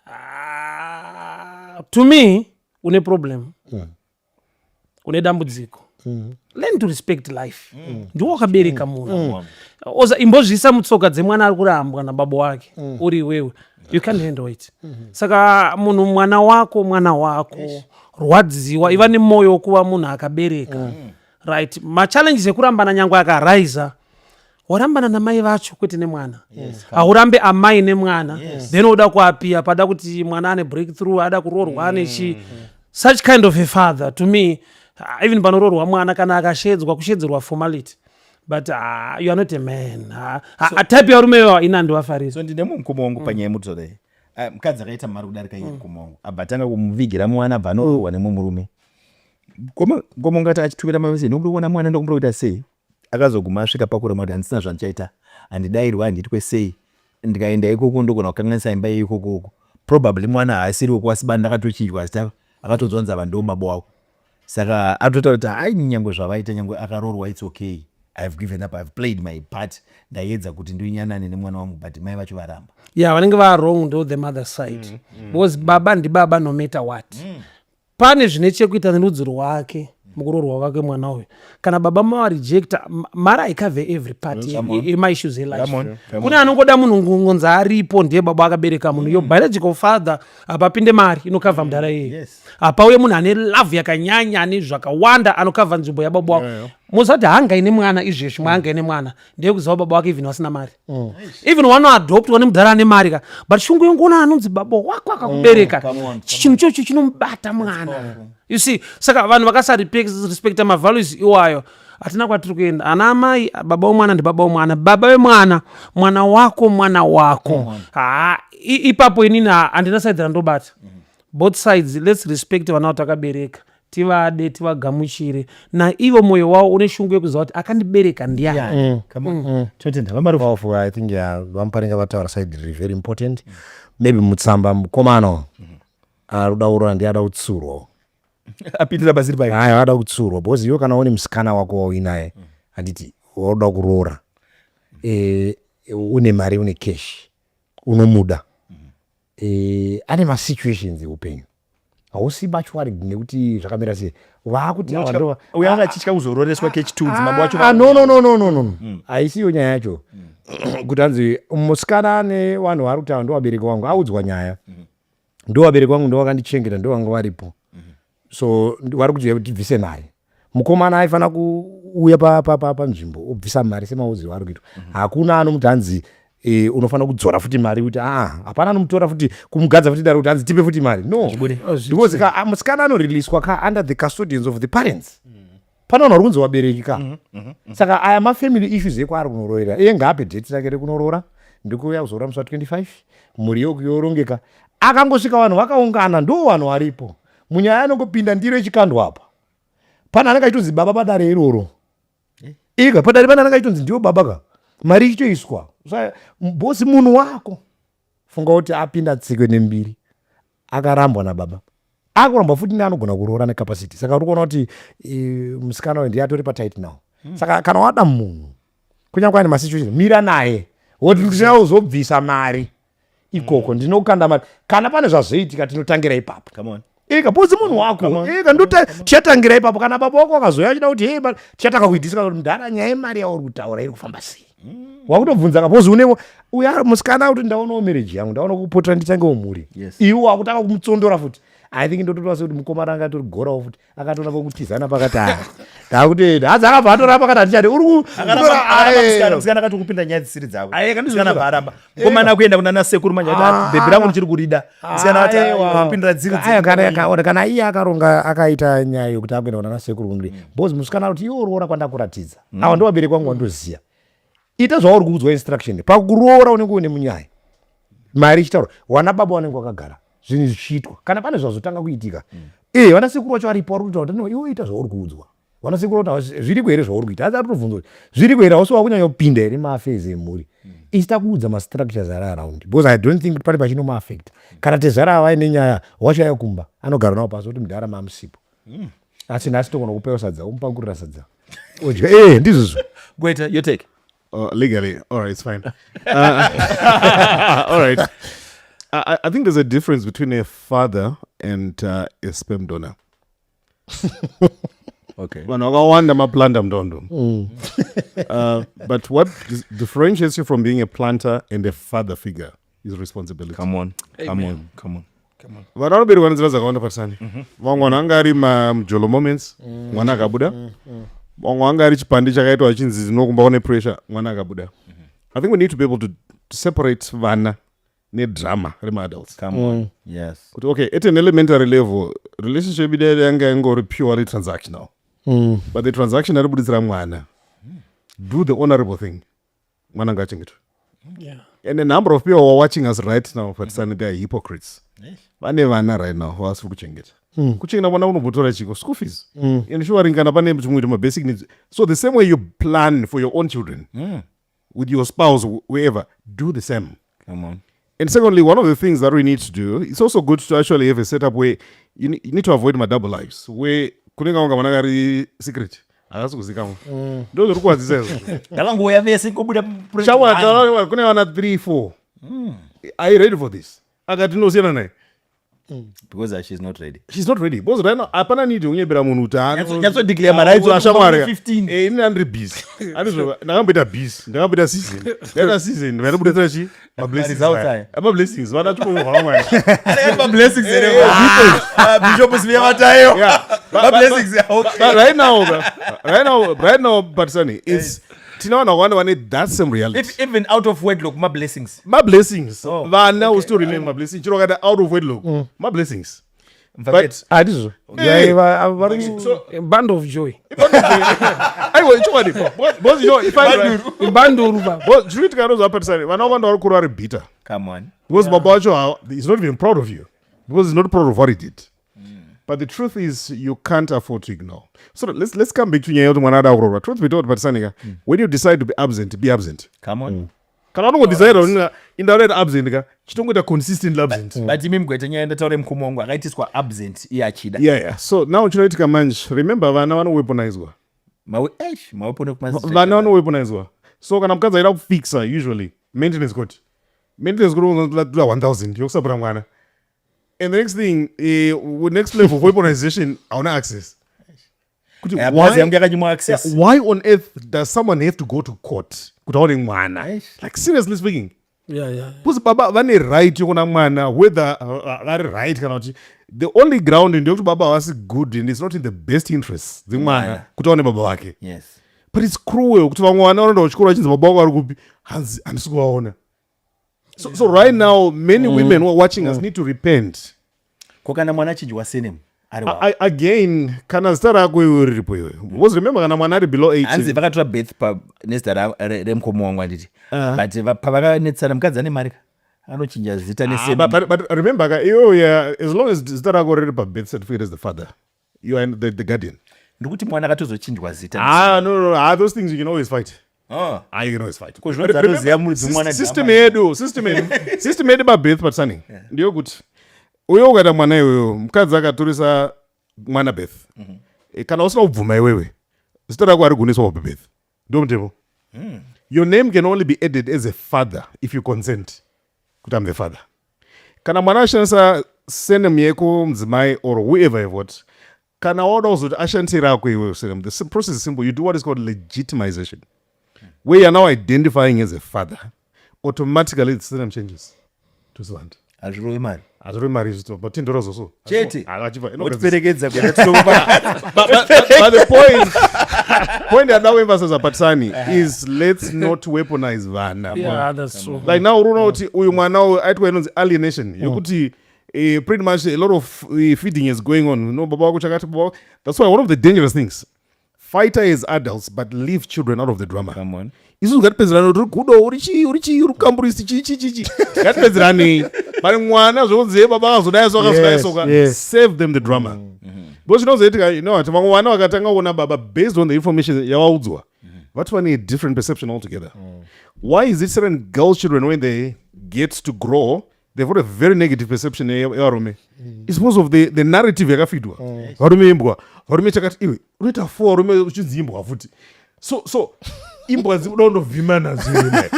Ah, to me une problem, une dambudziko. Learn to respect life. Ndiwo wakabereka munhu. Oza imbozviisa mutsoka dzemwana ari kurambwa nababa wake. Uri iwewe, you can handle it. Saka munhu mwana wako, mwana wako, rwadziwa, iva nemwoyo wokuva munhu akabereka. Right, machallenges ekurambana nyangwe akaraisa, warambana namai vacho, kwete nemwana. Haurambe amai nemwana. Then uda kuapia pada kuti mwana ane breakthrough, ada kuroorwa, ane chi. Such kind of a father, to me, even panoroorwa mwana, kana akashedzwa, kushedzerwa formality, but you are not a man. Type yarume iwawa ina handivafariri. So ndine mumukoma wangu panyaya yemutodai. Mukadzi akaita mari kudarika iye mukoma wangu, abva atanga kumuvigira mwana, abva anoroorwa nemumwe murume. Mukoma ungati achitumira mameseji, "Ndokuona mwana, ndokumbura kuita sei?" Akazoguma asvika pakurema kuti, "Handisina zvandichaita, handidayirwa, handitwe sei. Ndikaenda ikoko ndogona kukanganisa imba yeikokoko. Probably mwana haasiri wekuwasibani, ndakatochinjwa zita." Akatodzwanza ava ndo baba wako. Saka atotaura kuti hai, nyangwe zvavaita, nyangwe akaroorwa, it's okay, I have given up, I have played my part. Ndaiedza kuti ndinyanane nemwana wangu, but mai vacho varamba. Yeah, vanenge vawrong ndo the mother side, because baba ndibaba no matter what. Pane zvine chekuita nerudzi rwake mukuroorwa kwake mwana uyu. Kana baba mavarejecta, mari haikavhe every part yemaissues elife. Come on, come. Kune anongoda munhu ngungonzi aripo ndiye baba akabereka munhu, your biological father. Hapapinde mari inokavha mudhara iyeye. Hapauye munhu ane love yakanyanya, ane zvakawanda, anokavha nzvimbo yababa wako. Muzati hangaine mwana izvezvi, mwaangaine mwana ndeyekuziva baba wake, even vasina mari, even wanoadoptwa nemudhara ane mari ka, but shungu yongoona anonzi baba wako akakubereka. Come on, come. Chinhu chocho chinomubata mwana, you see. Saka vanhu vakasarespecta mavalues iwayo, hatina kwatiri kuenda. Ana amai, baba wemwana ndibaba wemwana, baba wemwana mwana wako, mwana wako. Ha, ipapo inini handina side randobata, both sides. Let's respect vana vatakabereka, tivade, tivagamuchire naivo. Mwoyo wavo une shungu yekuziva kuti akandibereka ndiani. Yeah. Come on. Totenda, VaMarufu. Powerful. I think, yeah, VaMuparinga vataura side riri very important. Maybe mutsamba mukomana ari kuda kuroora ndiye ada kutsurwa. Apindira pasiri pake. Haya, ada kutsurwa because iwe kana une musikana wako wauinaye, handiti wauda kuroora, une mari, une cash, unomuda, ane masituations eupenyu, hausi much worried nekuti zvakamira sei. Vaakuti ava Uyo anga achitya kuzororeswa kechitudzi mambo wacho. Ah, no, no, no, no, no, no, haisiyo nyaya yacho kuti hanzi musikana ane vanhu vari kuti ava ndo vabereki vangu. Audzwa nyaya, ndo vabereki vangu, ndo vakandichengeta, ndo vanga varipo, so vari kuti tibvise mari. Mukomana aifanira kuuya panzvimbo obvisa mari semaudziro ari kuitwa. Hakuna anomuti hanzi unofanira kudzora futi mari, kuti aa, hapana anomutora futi kumugadza futi dare kuti hanzi tipe futi mari, no, because ka musikana anoreleaswa ka under the custodians of the parents. Pane vanhu vari kunzi vabereki ka. Saka aya mafamily issues ekwaari kunoroorera, iye ngaape date rake rekunoroora, ndikuuya kuzoora musi wa25, mhuri yoyorongeka. Akangosvika, vanhu vakaungana, ndo vanhu varipo munyaya. Anongopinda ndiro yechikandwa apa, pane anenge achitonzi baba padare iroro. Ika padare pane anenge achitonzi ndiwo baba ka, mari ichitoiswa. Bosi munhu wako, funga kuti apinda tsikwe nembiri, akarambwa nababa, akurambwa futi neanogona kuroora necapacity. Saka uri kuona kuti musikana uyu ndiye atori patight now. Saka kana wada munhu, kunyange ane masituation, mira naye, woti ndisina kuzobvisa mari ikoko, ndinokanda mari. Kana pane zvazoitika, tinotangira ipapo. Come on. Ika bosi munhu wako, ika ndota tichatangira ipapo. Kana baba wako wakazoya achida kuti hey, tichatanga kuidisika kuti mudhara, nyaya yemari yauri kutaura iri kufamba sei? Wakutobvunza ka, bosi une uya musikana kuti ndaonawo marriage yangu, ndaona kupotera, nditangewo mhuri. Iwe wakutanga kumutsondora futi. I think ndototora sekuti mukomana anga atori gorawo futi, akatora pokutizana pakati aya, ndakutoenda hadzi, akabva atora pakati, handichadi uri Musikana akati kupinda nyaya dzisiri dzavo. Aye, Musikana abva aramba, mukomana akuenda kuna nasekuru manje, ati, "Ah, bhebhi rangu ndichiri kurida." Musikana ati, Aiwa. "Kupindira dziri Aya, kana iye akaronga, akaita nyaya yokuti akuenda kuna nasekuru kundiri, because musikana kuti iwe uroora kwandakuratidza, ava ndo vabereki vangu vandoziya. Ita zvauri kuudzwa, instruction. Pakuroora unenge une munyaya, mari ichitaurwa, wana baba vanenge vakagara, zvinhu zvichiitwa. Kana pane zvazotanga kuitika, vana sekuru vacho varipo, vari kutaura kuti no, iwe ita zvauri kuudzwa. Vana sekuru vati zviriko here zvauri kuita? Asi ari kutobvunza kuti zviriko here, hausi wakunyanya kupinda here maaffairs emhuri? Isi takuudza mastructures ari around, because I don't think kuti pane pachinomuaffecta. Kana tezvara vaine nyaya, wachauya kumba, anogara nawo pasi, kuti mudhara mamusipo, asi nhasi togona kupewa sadza, omupakurira sadza, odya. Ndizvozvo. Gweta, your take. Legally, all right, it's fine. All right. I think there's a difference between a father and a sperm donor. Vanhu vakawanda maplanta mutondo. But what differentiates you from being a planter and a father figure is responsibility. Come on, come on, come on. Vana vanoberekwa nenzira dzakawanda patisani. Vamwe vanhu anga ari mamujolo moments, mwana akabuda. Vamwe anga ari chipandi chakaitwa achinzi zinokumba kune pressure, mwana akabuda. I think we need to be able to separate vana nedrama remaadults. Come on. Yes. Kuti okay, at an elementary level, relationship ida yanga ingori purely transactional, but the transaction aribuditsira mwana, do the honorable thing, mwana ngaachengetwe. And a number of people who are watching us right now, Patisani, they are hypocrites. Vane vana right now vasiri kuchengeta. Kuchengeta mwana unombotora chiko school fees, ensuring kana pane chimwe mabasic needs. So the same way you plan for your own children with your spouse, wherever, do the same. Come on. And secondly, one of the things that we need to do, it's also good to actually have a setup where you need to avoid my double lives, where kunenge kunga mwana kari secret, hakasi kuzikamwa, ndo zviri kuwadzisa izvo. Ngavangouya vese kobuda. Shawa, kune vana 3 4. Are you ready for this? Akati nosiyana naye. Because she's not ready. She's not ready because right now hapana need yekunyepera munhu kuti Nyatsodeclare marights ashamwari. 15. Ini andiri busy. Andizvo, ndakamboita busy, ndakamboita season, ndaita season vairibudetsera chi mablessings. Results aya. Mablessings vana chikohwa mwari. Mablessings here. Ah, Bishop Sibiya Matayo. Mablessings, yeah, okay. But right now, bro, right now, Patisani, it's tina vanhu vakawanda vane that same reality. If, even out of wedlock, mablessings. Mablessings. Oh, vana will still remain mablessings chiro kaita out of wedlock, mablessings. But Handizvo. Eh. Vari so A band of joy. Aiwa, ichokwadi, because you know if I Ibanduru baba. Because zviri kuitika ndozva, Patisani, vana vakawanda vari kura vari bitter Come on. because baba vacho he's not even proud of you because he's not proud of what he did. But the truth is you can't afford to ignore. So let's come back to nyaya yekuti mwana ada kuroorwa. Truth be told, Patisanika, when you decide to be absent, be absent. Come on. Kana unongodecide kuti indaureta absent ka, chitongoita consistently absent. But imi mugwete nyaya ndataura mukoma wangu akaitiswa absent iye achida. Yeah, so now chinoitika manje, remember, vana vanoweaponizwa. Eish, mawepone. Vana vanoweaponizwa. So kana mukadzi aida kufixa, usually maintenance court, maintenance court unotola 1000 yokusapura mwana, and the next thing, next level of weaponization, hauna access kuti Why yangu yakanyimwa access. Yeah, why on earth does someone have to go to court kuti aone mwana? Eish. Like, seriously speaking, because baba vane right yokuona mwana, whether vari right kana kuti the only ground ndeyekuti baba havasi good and it's not in the best interests dzemwana Mwana. kuti aone baba vake. But it's cruel kuti vamwe vana vanoenda kuchikoro vachinzi baba vako vari kupi, hanzi handisi kuvaona. So right now many women who are watching us need to repent. Ko kana mwana achinjwa surname ari wavo? Again, kana zita rako iwe riripo iwe, because remember, kana mwana ari below 18. Hanzi vakatora birth pa nezita remukoma wangu, handiti? But pavakanetsana, mukadzi ane mari ka, anochinja zita Ah, nesurname. but remember ka, iwewe, yeah, as long as zita rako riri pabirth certificate as the father, you are the guardian. Ndikuti mwana akatozochinjwa zita. Ah, no. Ah, those things you can always fight. Oh. Ah, you can always fight. Ko zvinonzi anoziva muridzi wemwana. System dhama. yedu, system yedu pabirth, Patisani, ndeyekuti uyo ukaita mwana iweyo, mukadzi akatoresa mwana birth, kana usina kubvuma iwewe, zita rako hariguniswa pabirth. Ndo mutemo. Your name can only be added as a father if you consent kuti I'm the father. Kana mwana ashandisa surname yekumudzimai or whoever you've got, kana wauda kuzoti ashandise rako iwewe surname, the process is simple. You do what is called legitimization, where you are now identifying as a father. Automatically the surname changes to Sibanda. Hazvirovi mari? Hazvirovi mari izvo, but $10 so. Chete. Achibva. Otiperekedza kuenda tinopa. But the point yada kuemphasize, Patisani, is let's not weaponize vana. Yeah, that's true. Like now unoona kuti uyu mwana uyu aitwa inonzi alienation, yekuti pretty much a lot of feeding is going on, no, baba wako chakati, baba wako. That's why one of the dangerous things, fighter as adults, but leave children out of the drama. Come on. Isusu ngatipedzerane, uri gudo, uri chii, uri chii, uri kamburisi, chii chii chii chii, ngatipedzeranei. But mwana zvokunzi, "Baba akazodai so, akazodai so," save them the drama, because chinozoitika, you know what, vamwe vana vakatanga kuona baba based on the information yavaudzwa, vatova ne different perception altogether. Why is it certain girl children, when they get to grow, they've got a very negative perception yevarume? It's because of the narrative yakafidwa, varume imbwa, varume chakati. Iwe unoita four varume uchinzi imbwa futi. So imbwa dzikuda kundovhima nadzo iwe.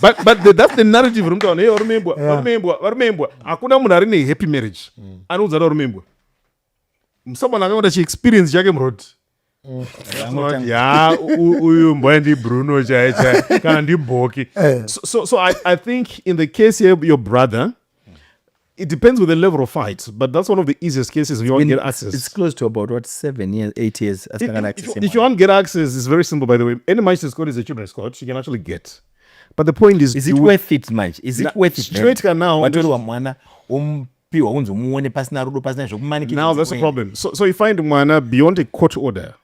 But that's the narrative iri mutaura, hey, varume imbwa, varume imbwa, varume imbwa. Hakuna munhu ari nehappy marriage anoudza varume imbwa. Someone akangoita chiexperience chake muroad, ya, uyu mbwa ndibruno chai chai kana ndibhoki. So I think in the case here, your brother, It depends with the level of fight, but that's one of the easiest cases if you want to get access. It's close to about what, 7 years, 8 years asingana access. If you want to get access, it's very simple, by the way. Any magistrate's court is a children's court. You can actually get. But the point is, Is it worth it manje? Is it worth it? Straight now- Watorwa mwana, womupiwa kunzi umuone pasina rudo, pasina zvokumanikidza. Now that's the problem. So you find mwana beyond a court order.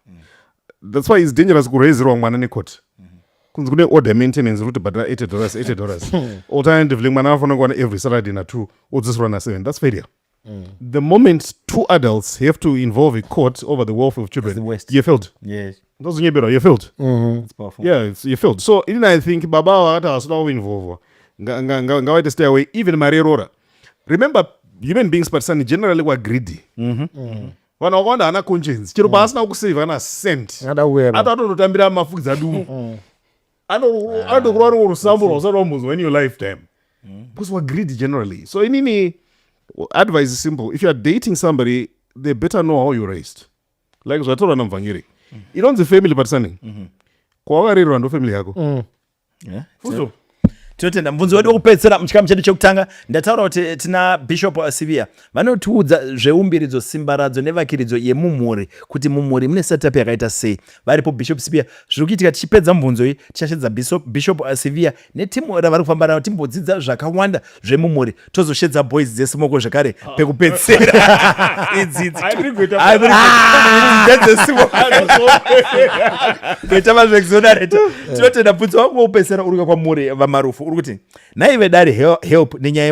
That's why it's dangerous kuraisirwa mwana necourt. Kunzi kune order maintenance kuti bhadhara $80, $80. Alternatively, mwana anofanira kuwana every Saturday na2, odzidziswa na7. That's failure. The moment two adults have to involve a court over the welfare of children, The worst. you failed. Ndozonyebera, you failed. It's powerful. Yeah, you failed. So even I think baba vakati havasida kuinvolvwa, ngavaite stay away. Even mari yerora, remember, human beings, but sani generally we're greedy. Vanhu vakawanda haana conscience. Chero paasina kusave ana cent, Angada kuwera. ati atondotambira mafukidzi adumu, anotokurwa rumwe rusambo rwausati wambonzwa in your lifetime, because we're greedy generally. So inini advice is simple: if you are dating somebody, they better know how you raised, like zvataurwa namuvhangeri. Inonzi family, patisani kwawakarerwa ndo family yako. Full. Tinotenda. Mubvunzo wedu wekupedzisira muchikamu chedu chekutanga, ndataura kuti tina Bishop Sivia, vanotiudza zveumbiridzo, simbaradzo nevakiridzo yemumhuri, kuti mumhuri mune setup yakaita sei. Varipo Bishop Sivia. Zviri kuitika, tichipedza mubvunzo iyi, tichashedza Bishop Sivia netimu ravari kufamba navo, timbodzidza zvakawanda zvemumhuri. Tozoshedza boys dzesimoko zvekare pekupedzisira. Idzidzi ndedzesimoko kuita mazvexonareta. Tinotenda. Bvunzo wangu wekupedzisira uri kwamuri vamarufu, uri kuti, "Nhai vedare, help nenyaya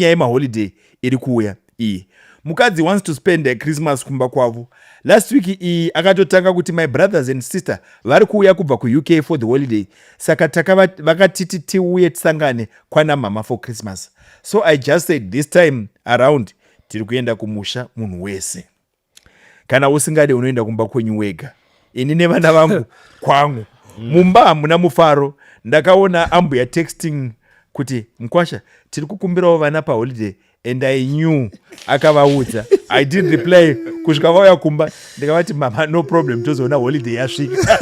yemaholiday iri kuuya iyi. Mukadzi wants to spend Christmas kumba kwavo. Last week iyi akatotanga kuti my brothers and sister vari kuuya kubva kuUK for the holiday, saka vakatiti tiuye tisangane kwana mama for Christmas. So I just said this time around tiri kuenda kumusha munhu wese. Kana usingade, unoenda kumba kwenyu wega. Ini nevana vangu kwangu. Mumba hamuna mufaro. Ndakaona ambuya texting kuti, 'Mukwasha, tiri kukumbirawo vana paholiday,' and I knew akavaudza. I didn't reply kusvika vauya kumba. Ndikavati, 'Mama, no problem, tozoona holiday yasvika.'"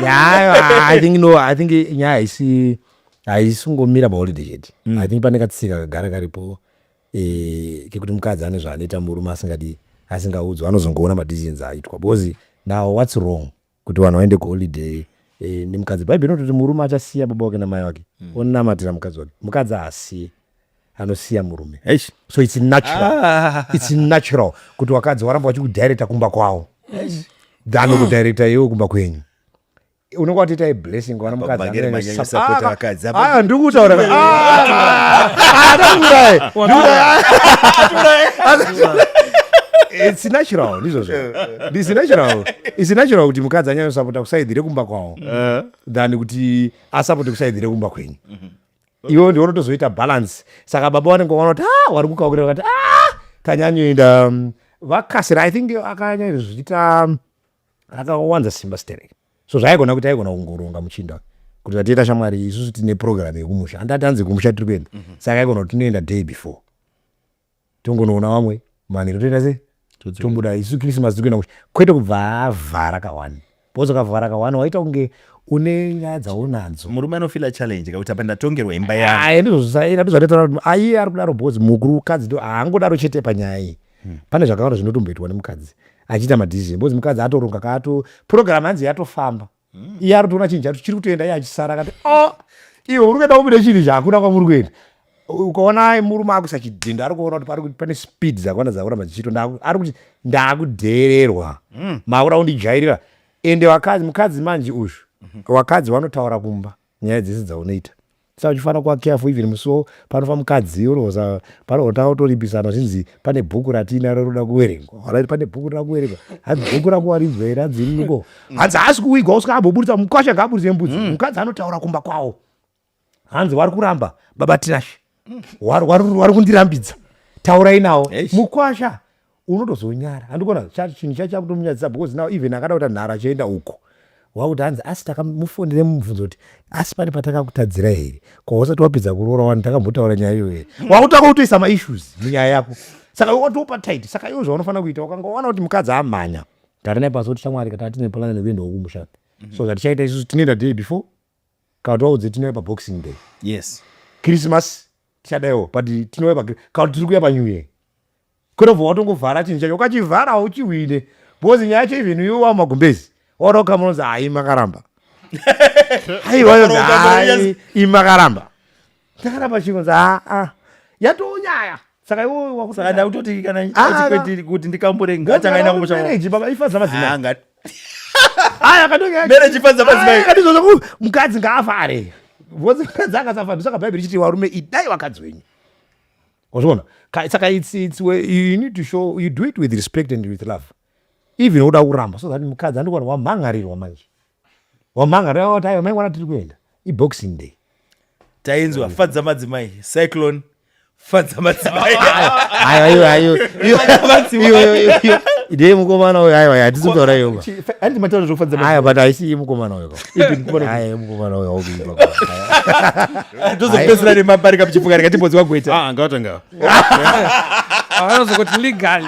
Yeah, I think, no, I think nyaya haisingomira paholiday chete. I think pane katsika kagara karipo kekuti mukadzi ane zvaanoita, murume asingadi, asingaudzwa, anozongoona madecisions aitwa. Because now what's wrong kuti vanhu vaende kuholiday nemukadzi? Bhaibheri inototi murume achasiya baba wake namai wake, onamatira mukadzi wake. Mukadzi haasiye, anosiya murume. Eish. So it's natural. Ah. It's natural kuti vakadzi varamba vachikudirecta kumba kwavo than kudirecta iwe kumba kwenyu. Unonga watoita blessing kuwana mukadzi. Vhangeri anonyanya manyanya support vakadzi. Ah, ndiri kutaura. Ah, ndikurai. It's natural, ndizvozvo. It's natural, it's natural kuti mukadzi anyanyosapota kuside rekumba kwavo than kuti asapote kuside rekumba kwenyu. Iwe ndiwe unotozoita balance. Saka baba vanenge vaona kuti, ah, vari kukaukira, vakati, ah, tanyanyoenda vakasira. I think akanyanya zvichiita akawanza simba sterek, so zvaigona kuti aigona kungoronga muchinda kuti tatiita shamwari, isusu tine program yekumusha, handati hanzi kumusha tiri kuenda. Saka aigona kuti tinoenda day before, tongonoona vamwe manheru, toita sei, tombuda isu Christmas tiri kuenda kumusha, kwete kubva avhara kawani, because ukavhara kawani waita kunge une nyaya dzaunadzo. Murume anofila challenge kakuti apa ndatongerwa imba yangu. Ai, ndizvo kuti aiye ari kudaro because mukuru mukadzi ndo haangodaro chete panyaya iyi. Pane zvakawanda zvinotomboitwa nemukadzi achiita madecision, because mukadzi atoronga kaato program hanzi yatofamba, iye ari kutoona chinhu chacho chiri kutoenda, iye achisara akati, "O iwe uri kuenda kubude chinhu chakuna kwamuri kuenda." Ukaona murume akuisa chidhindo, ari kuona kuti pane speed dzakawanda dzakuramba dzichiitwa, ari kuti ndakudhererwa, makuda kundijairira. Ende vakadzi, mukadzi manje uzvu, vakadzi vanotaura kumba nyaya dzese dzaunoita, saka uchifanira kuva careful. Even musiwo panofa mukadzi, unoza panotanga kutoripisana, zvinzi pane bhuku ratiinaro roda kuverengwa. Alright, pane bhuku roda kuverengwa, hanzi bhuku rakuwaridzwa here? Hanzi iniko? Hanzi haasi kuwigwa usika amboburitsa mukwasha, ngaaburitse mbudzi. Mukadzi anotaura kumba kwavo, hanzi vari kuramba baba Tinashe, vari kundirambidza, taurai nawo. Eish. Mukwasha unotozonyara, handikuona chinhu chachakutomunyadzisa, because now even akada kuita nharo achienda uko, wakuti hanzi asi takamufonere mubvunzo kuti asi pane patakakutadzira here, kwausati wapedza kuroora wani, takambotaura nyaya iyoyo here? Wakutanga kutoisa maissues munyaya yako, saka watopa tight. Saka iwo zvaunofanira kuita, ukangawana kuti mukadzi amhanya, gara naye pasi, kuti shamwari, kana tine plan nekuendawo kumusha, so zvatichaita isusu, tinoenda day before, kana kuti waudze tinoenda paBoxing Day. Christmas. Tichadaiwo, but tinouya pa, kana tiri kuuya panew year. Kwete kubva watongovhara chinhu chacho, ukachivhara hauchihwine, because nyaya yacho even iwe wamagumbezi wauda kukama unonzi hai makaramba, aiwa hai imakaramba, takaramba chingonzi aa yatonyaya. Saka iwe wakusaka ndakutoti kana ah, kuti ndikambure ngatangaenda kumusha marriage baba ifadza madzimai. Ah, aya akatonyaya marriage ifadza madzimai. Akatizozva mukadzi ngaafare, because mukadzi akasafa, ndosaka Bhaibheri richiti varume idai vakadzi wenyu. Wazviona? Saka it's where you need to show you do it with respect and with love, even uda kuramba, so that mukadzi andikuona wamhangarirwa manje, wamhangarirwa kuti aiwa maingwana tiri kuenda, iBoxing Day. Tainzwa fadza madzimai, Cyclone, fadza madzimai. Aiwa, aiwa, iwe ndiye mukomana uyo, aiwa, hatisi kutaura iyo. Handiti mataura zvokufadza? Aiwa, but haisi mukomana uyo, aiwa, mukomana uyo aukuipa. Tozopedzisira nemabarika muchifunga rikatimbonzwa gweta. Ah, ngavatanga. Vanozongoti legally,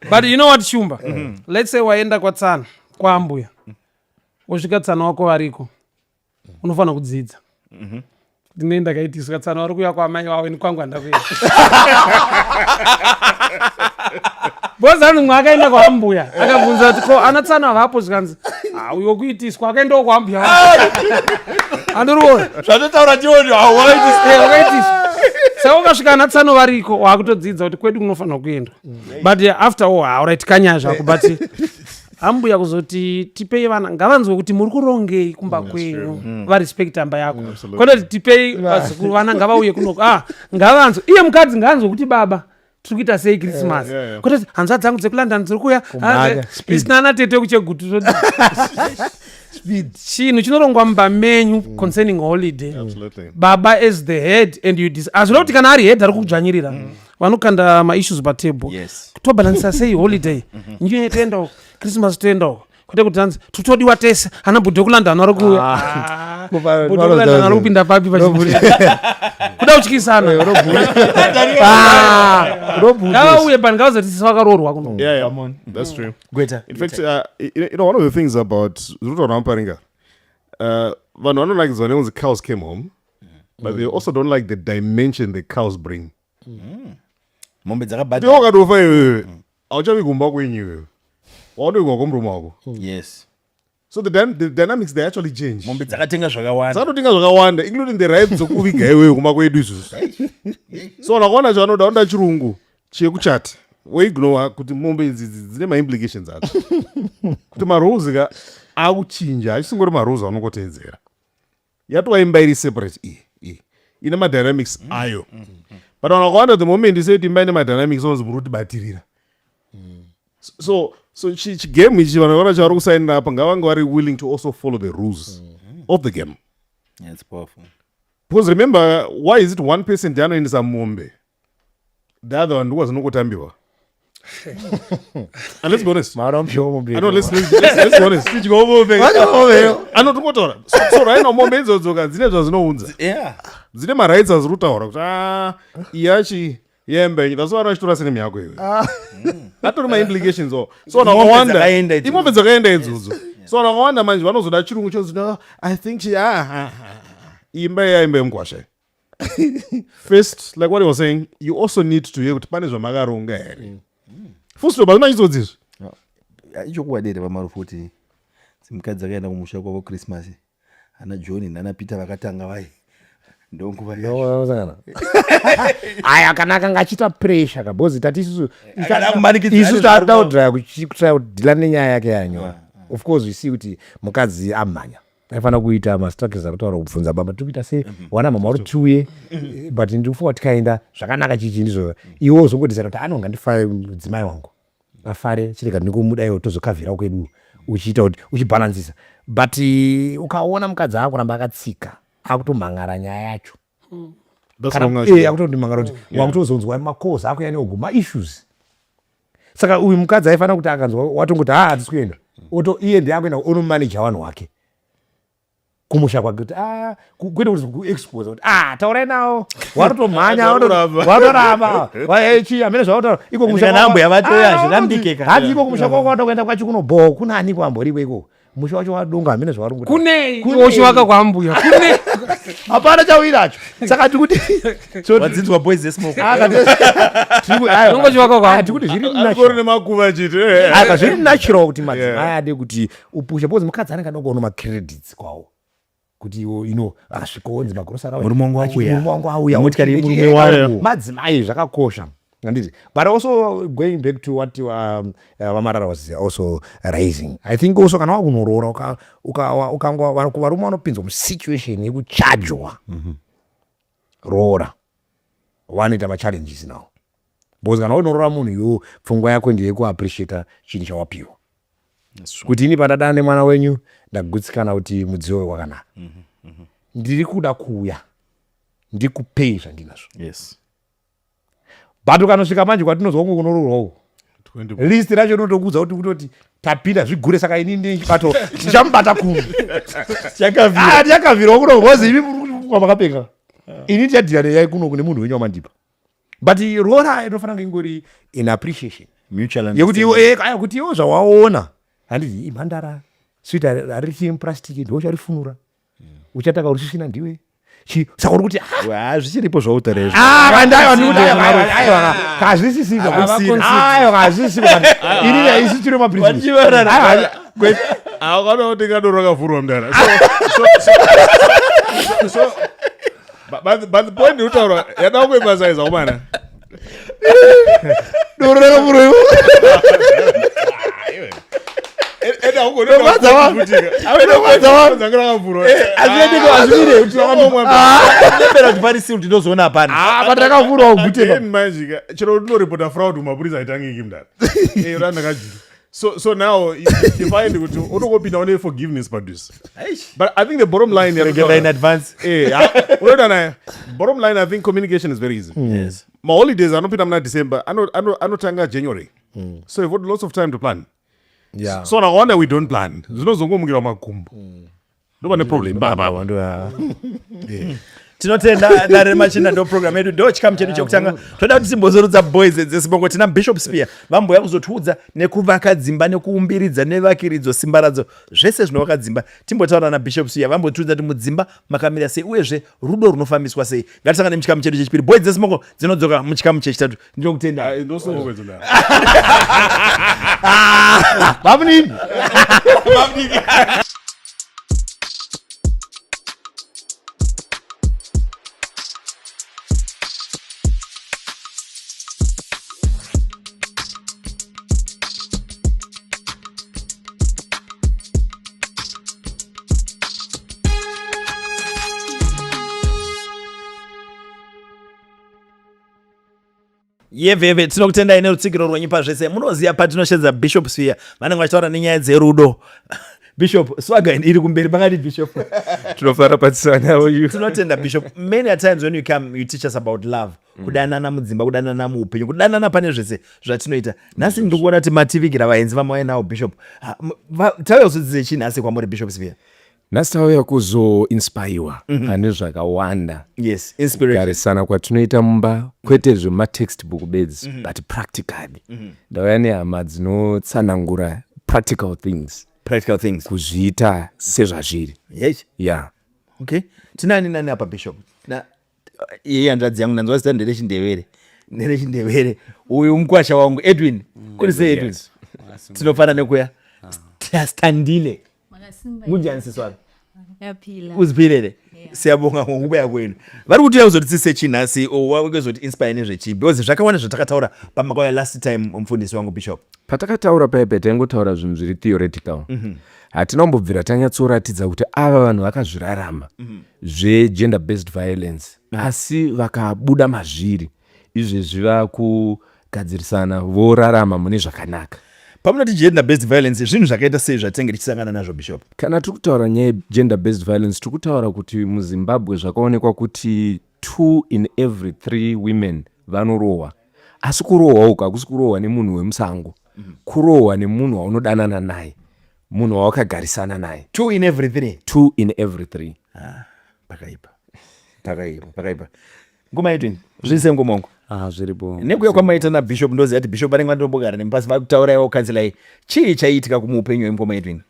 but you know what, Shumba, let's say waenda kwatsana kwaambuya, wosvika tsana wako variko, unofanira kudzidza ndine ndakaitiswa tsana vari kuuya kwamai wavo, ini kwangu handakuenda, because anhu mwe akaenda kwaambuya akabvunza kuti ko ana tsana vapo, zvikanzi, "Ah, uyo kuitiswa akaendawo kwaambuya." Andiriona zvatotaura tioni. Wakaitiswa. Saka ukasvika ana tsano variko, wakutodzidza kuti kwedu kunofanira kuendwa. But after all, alright, kanyaya zvako, but ambuya kuzoti tipei vana, ngavanzwe kuti muri kurongei kumba kwenyu, varespect amba yako, kwete kuti tipei vazukuru, vana ngavauye kunoko. Ah, ngavanzwe, iye mukadzi ngaanzwe kuti baba tiri kuita sei Christmas, kwete kuti hanzva dzangu dzekuLondon dziri kuuya. Kumhanya, Isina ana tete kuChegutu. Speed. Chinhu chinorongwa mumba menyu concerning holiday, baba as the head and you hazvina kuti kana ari head ari kudzvanyirira, vanokanda maissues patable. Tobhalansisa sei holiday? New Year toendawo, Christmas toendawo, kwete kuti hanzi totodiwa tese, ana bhudhi wekuLondon vari kuuya. Ah, bhudhi wekuLondon ari kupinda papi pachinhu? Kuda kutyisana. Ngavauye pani, ngavazoti sisi vakaroorwa kuno. Yeah. Come on. That's true. Gweta. In fact, one of the things about zvinotaura Muparinga, vanhu vanonakidzwa nekunzi cows came home, but they also don't like the dimension the cows bring. Mombe Ndiwe dzakabhadhara. Wakatofa iwewe, hauchavi kumba kwenyu iwewe, wautoigwa kumurume wako. So the dynamics, they actually change. Mombe dzakatenga zvakawanda. Dzakatotenga zvakawanda, including the rights dzokuviga iwewe kumba kwedu isusu. So vakaona chavanoda, vanoda chirungu chekuchata, woignore kuti mombe idzi dzine maimplications adzo, kuti marules ka akuchinja, achisingori marules aunongoteedzera. Yatova imba iri separate, iyi iyi ine madynamics ayo. But vanhu vakawanda, the moment iseti imba ine madynamics, onzi muri kutibatirira. So chigame ichi, vanhu vakaona chavari kusainira apa, ngavange vari willing to also follow the rules of the game. Yeah, it's powerful. Because remember, why is it one person ndianoendesa mombe, the other one ndikwazinongotambiwa? And let's be honest. Mara I know, let's be honest. Anotongotaura. So right now mombe idzodzoka dzine zvazvinounza, dzine marights aziri kutaura kuti ah, iyi yachi yembe. That's why vachitora sene yako iwe, atori maimplications o. So vanhu Imombe vakawanda dzakaenda idzodzo. Imombe dzakaenda idzodzo. So vanhu vakawanda manje vanozoda chirungu chonzi, "No, I think she, ah, ah, ah." Imba iya imba yemukwasha. First, like what you were saying, you also need to hear kuti pane zvamakaronga here, full stop. Hazvina chitsotsi izvi. Ichokwadi vamarufu kuti dzimukadzi dzakaenda kumusha kwavo Christmas, ana John nana Peter vakatanga vai ndonguva yacho. Aya, kana akanga achiita pressure ka, because tati isusu Akada kumanikidzira isu zvaari tada kudhaya kutry kudeala nenyaya yake yanyora. Of course we see kuti mukadzi amhanya, aifanira kuita mastructures akutaura, kubvunza baba tiri kuita sei, wana mama uri tiuye, but ndikufunga kuti tikaenda zvakanaka chichi ndizvo. Iwe uzongodecida kuti anonga ndifare, mudzimai wangu afare, chirega ndingomuda, iwe tozokavhira kwedu, uchiita kuti uchibhalansisa. But ukaona mukadzi aakuramba akatsika, akutomhangara nyaya yacho. That's Kana wrong, actually. Akutondimangara kuti wakutozonzwa makozi akuya neoguma issues. Saka uyu mukadzi aifanira kuti akanzwa watongoti ha, hatisi kuenda, oto iye ndiye akuenda onomaneja vanhu wake kumusha kwake kuti ah, kwete kuti kuexpose kuti ah, taurai nawo, watotomhanya, watoramba chi hamene zvavataura iko kumusha. Kana ambuya vatoya, Ah, hazvirambike ka. Hanzi iko kumusha kwako wada kuenda kwacho kunobhowa, kunani kwamboriko ikoko, musha wacho wadonga, hamene zvavari kuita. Kunei? Kunei? Uchivaka kwaambuya kune. Hapana chauinacho. Saka tikuti Wadzinzwa boys dzesmoko. Unongochivaka kwangu. Tikuti zviri Atori natural. nemakuva chete. Eh. Aka zviri natural kuti madzimai Yeah. ade kuti upushe because mukadzi anenge ada kuona macredits kwawo kuti iwo ino akasvika onzi magrosari auya. Murume wangu auya. Murume wangu auya. Motikari yemurume wangu. Madzimai zvakakosha handiti. But also going back to what VaMarara was also raising, I think also kana wakunoroora ukangwa varume vanopinzwa musituation yekuchajwa roora vanoita machallenges now because kana unoroora munhu iwo pfungwa yako ndeyekuappreciata chinhu chawapiwa kuti ini pandadana nemwana wenyu ndagutsikana kuti mudziyo uyu wakanaka, ndiri kuda kuuya ndikupei zvandinazvo. But ukanosvika manje kwatinozwa kunge kunoroorwa uko, 20. List racho rinotokuudza kuti kutoti tapinda zvigure, saka ini ndichibato ndichamubata kumwe. Chakavira. Ah, ndichakavhirawo kuno because imi kwamakapeka ini ndichadhira neyai kuno kune munhu wenyu wamandipa. But roora inofanira kunge ingori in appreciation Mutual yekuti iwe understanding. aya kuti iwe zvawaona handiti imhandara sweet harisi mupurasitiki, ndiwe ucharifunura, uchataka urisvisvina ndiwe. Saka uri kuti ah, Wa, zvichiripo zvautaura izvo. Ah, kandaiwa ndikuti aiwa, aiwa, kazvisisiko. Aiwa, kazvisisiko. Ini isu tiri maprinciples. Aiwa, Akana kuti kadoro rakavhurwa mudara. So but the point ndikutaura yada kuemphasize komana. Doro rakavhurwa iwo. Ende haugoni Rwadza wa- Rwadza wa- dzanga rakavhurwa. Hazviendeko, hazvimire kuti Wakamwa. Ndepera kuti pari sealed ndinozoona hapana. Ah, but rakavhurwa ugute. Again manje ka, chero unoripota fraud kumapurisa haitangiki mudara. Eh, ura ndakajura. So now you find kuti unongopinda une forgiveness padhuze. But I think the bottom line Regera in advance. Eh, unoita naye. Bottom line, I think communication is very easy. Maholidays anopinda muna December anotanga January. So you've got lots of time to plan. So nakawanda we don't plan. Zvinozongomukira makumbo. Ndova neproblem baba. Tinotenda dare remachinda, ndo program yedu, ndo chikamu chedu chekutanga. Toda kuti timbozorodza boys dzesibongo. Tina Bishop Spear vamboya kuzotiudza nekuvaka dzimba nekuumbiridza nevakiridzo simba radzo zvese zvinovaka dzimba. Timbotaura naBishop Spear vambotiudza kuti mudzimba makamira sei uyezve rudo runofambiswa sei. Ngatisangane muchikamu chedu chechipiri. Boys dzesibongo dzinodzoka muchikamu chechitatu. Ndinokutenda. Ndosongo kwedzona. Bamunini. Yevhevhe, tinokutendai nerutsigiro rwenyu pazvese. Munoziva patinoshedza Bishop Sphere vanenge vachitaura nenyaya dzerudo. Bishop, swaga iri kumberi pakati, Bishop. Tinofara patisana you. Tinotenda, Bishop. Many a times when you come you teach us about love, kudanana mudzimba, kudanana muupenyu, kudanana pane zvese zvatinoita. Nhasi ndiri kuona kuti mativigira vaenzi vamauya nawo, Bishop. Tauya kuzodzidze chii nhasi kwamuri, Bishop Sphere? Nhasi tauya kuzoinspaiwa pane zvakawanda. Yes, inspiration. Kugarisana kwatinoita mumba, kwete zvematextbook bedzi, but practically. Ndauya nehama dzinotsanangura practical things. Practical things. Kuzviita sezvazviri. Yeah. Okay, tinani nani apa, Bishop? Na iye hanzvadzi yangu, ndanzwa zita nderechindevere, nderechindevere. Uyu mukwasha wangu Edwin. Kuri sei, Edwin? Tinofana nekuya Standile. Makasimba. Kunjani, siswana? Yaphila. Uziphilele? Siyabonga ngokubuya kwenu. Vari kuti uzotidzidzise chii nhasi wazoti inspire nezvechii, because zvakawanda zvatakataura pamakauya last time, mufundisi wangu Bishop. Patakataura paipa taingotaura zvinhu zviri theoretical. Hatina kumbobvira tanyatsoratidza kuti ava vanhu vakazvirarama zvegender based violence, asi vakabuda mazviri, izvezvi vakugadzirisana, vorarama mune zvakanaka. Pamunoti gender based violence, zvinhu zvakaita sei zvatinenge tichisangana nazvo, Bishop? Kana tiri kutaura nyaya yegender based violence, tiri kutaura kuti muZimbabwe zvakaonekwa kuti 2 in every 3 women vanorohwa. Asi kurohwa uku hakusi kurohwa nemunhu wemusango, kurohwa nemunhu waunodanana naye, munhu wawakagarisana naye. Two in every three? 2 in every 3. Pakaipa, pakaipa, pakaipa. Ngoma Edwin, zviri ngoma wangu? Ah, zviripo. Nekuya kwamaita naBishop, ndoziva kuti Bishop vanenge vandombogara nemupasi vakutauraiwo kanzelai. Chii chaiitika kumuupenyu hwemukoma Edwin?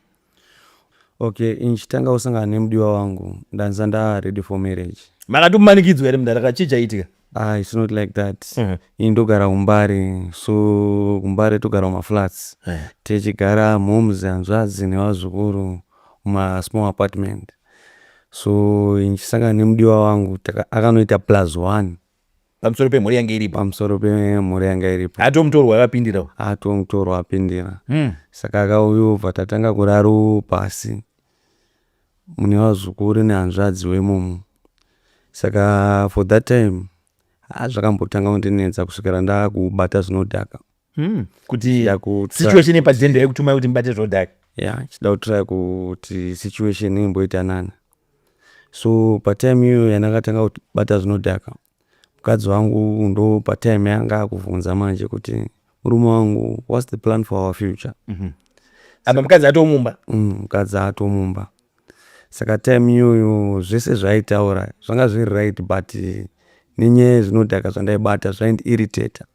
Okay, inchitanga kusangana nemudiwa wangu, ndanza nda ready for marriage. Makatomanikidzwa here mudhara? Chii chaitika? Ah, it's not like that. Ini ndogara kuMbare, so kuMbare togara mumaflats. Tichigara moms, hanzvadzi nevazukuru mumasmall apartment. So nchisangana nemudiwa wangu, akanoita plus one. Pamusoro pemhuri yange iripo. Pamusoro pemhuri yanga iripo. Atomutorwa akapindirawo. Atomutorwa apindira. Saka akauya, ubva tatanga kuraro pasi mune vazukuru nehanzvadzi wemomo. Saka for that time, ha, zvakambotanga kundinetsa kusvikira ndakubata zvinodhaka. Kuti situation yepadhendo yekutumai kuti mubate zvodhaka? Ya, chida kutry kuti situation imboita nani. So patime iyoyo yandakatanga kubata zvinodhaka, mukadzi wangu ndo patime yanga akubvunza manje kuti, "Murume wangu, what's the plan for our future?" Apa mukadzi atomumba? Mukadzi atomumba. Saka time iyoyo zvese zvaaitaura zvanga zviri right, but nenyaya yezvinodhaka zvandaibata zvaindiirritata.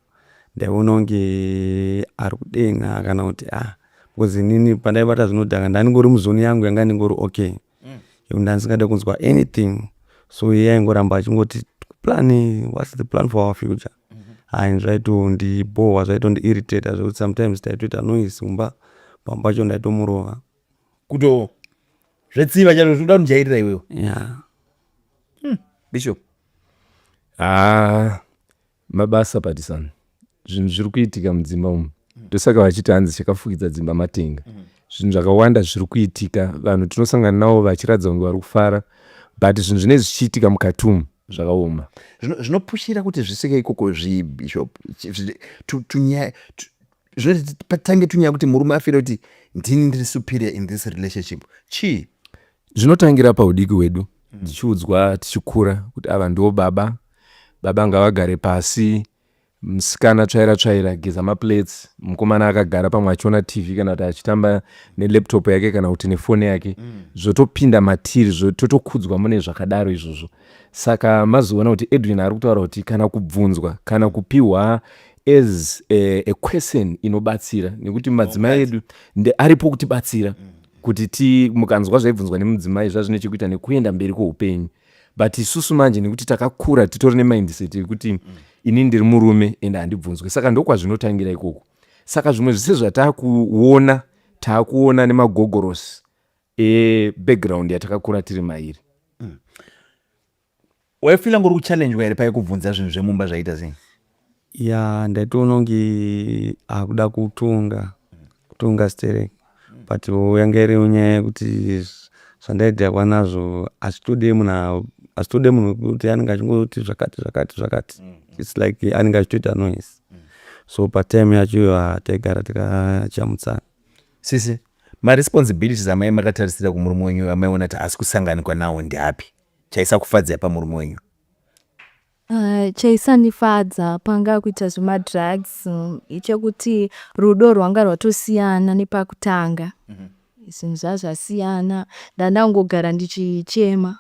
Ndaiona kunge ari kudenha kana kuti, ah, because inini pandaibata zvinodhaka ndandingori muzone yangu yanga ndingori okay, yekuti ndandisingade kunzwa anything. So iye aingoramba achingoti, "Plan, what's the plan for our future?" Hai, zvaitondibhowa, zvaitondiirritata zvekuti sometimes taitoita noise mumba. Pamwe pacho ndaitomurova. Kuto zvetsiva chaizvo, zvinoda kundijairira iwewe. Ya. Bishop. Ah, mabasa patisana, zvinhu zviri kuitika mudzimba umu. Ndosaka vachiti hanzi chakafukidza dzimba matenga. Zvinhu zvakawanda zviri kuitika. Vanhu tinosangana navo vachiratidza kunge vari kufara, but zvinhu zvinenge zvichiitika mukati umu zvakaoma. Zvinopushira kuti zvisvike ikoko zvibishop, tunyaya zvinoti patange tunyaya kuti murume afire kuti ndini ndiri superior in this relationship, chii? Zvinotangira paudiki hwedu, tichiudzwa tichikura kuti ava ndiwo baba, baba ngavagare pasi, musikana tsvaira tsvaira, geza maplates, mukomana akagara pamwe achiona TV kana kuti achitamba nelaptop yake kana kuti nefoni yake. Zvotopinda matiri, totokudzwa mune zvakadaro izvozvo. Saka mazoona kuti Edwin ari kutaura kuti kana kubvunzwa kana kupiwa as a question inobatsira, nekuti madzimai edu aripo kutibatsira kuti ti mukanzwa zvaibvunzwa nemudzimai zvazvine chekuita nekuenda mberi kweupenyu. But isusu manje, nekuti takakura titori nemindset yekuti inini ndiri murume ende handibvunzwe, saka ndokwazvinotangira ikoko. Saka zvimwe zvise zvataakuona, taakuona nemagogorosi ebackground yatakakura tiri mairi. Waifeela ngori kuchallengwa here paikubvunza zvinhu zvemumba zvaita sei? Ya, ndaitoona kunge akuda kutonga, kutonga stereki, but yanga iriwo nyaya yekuti zvandaidhakwa nazvo hazvitode munhu, hazvitode munhu wekuti anenge achingoti zvakati zvakati zvakati. It's like anenge achitoita noise. So patime yacho iyo taigara takachamutsana. Sisi, maresponsibilities amai makatarisira kumurume wenyu amaiona kuti haasi kusanganikwa nawo ndeapi? Chaisakufadzai pamurume wenyu? Chaisandifadza panga kuita zvemadrugs ichekuti rudo rwanga rwatosiyana nepakutanga. Zvinhu zvazvasiyana, ndandangogara ndichichema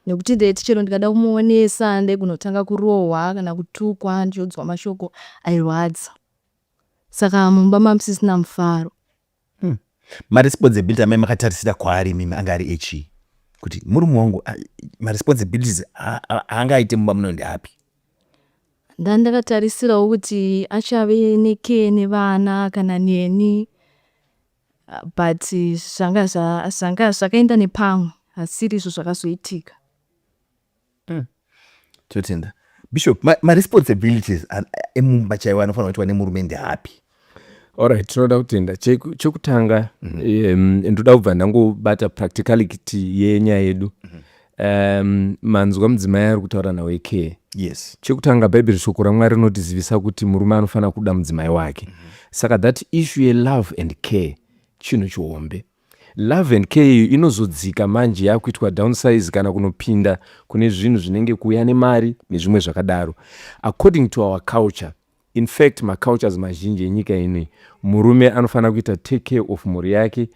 nekuti ndaiti chero ndikada kumuonesa ndaigonotanga kurohwa kana kutukwa, ndichiudzwa mashoko airwadza. Saka mumba mamusisina mufaro. Maresponsibility amai makatarisira kwaari imimi anga ari echii? Kuti murume wangu, maresponsibilities aangaite mumba muno ndeapi? Ndandakatarisirawo kuti achave necare nevana kana neni, but zvanga zvanga zvakaenda nepamwe, hasiri izvo zvakazoitika. Totenda, Bishop. Maresponsibilities emumba chaiwo anofanira kuitwa nemurume ndeapi? Alright, tinoda kutenda. Chekutanga, ndoda kubva ndangobata practicality yenyaya yedu. Manzwa mudzimai ari kutaura nawo ecare. Yes. Chekutanga, Bhaibheri, shoko raMwari rinotizivisa kuti murume anofanira kuda mudzimai wake. Saka that issue yelove and care chinhu chihombe. Love and care iyo inozodzika manje yakuitwa downsize kana kunopinda kune zvinhu zvinenge kuuya nemari nezvimwe zvakadaro. According to our culture, in fact macultures mazhinji enyika inoi, murume anofanira kuita take care of mhuri yake,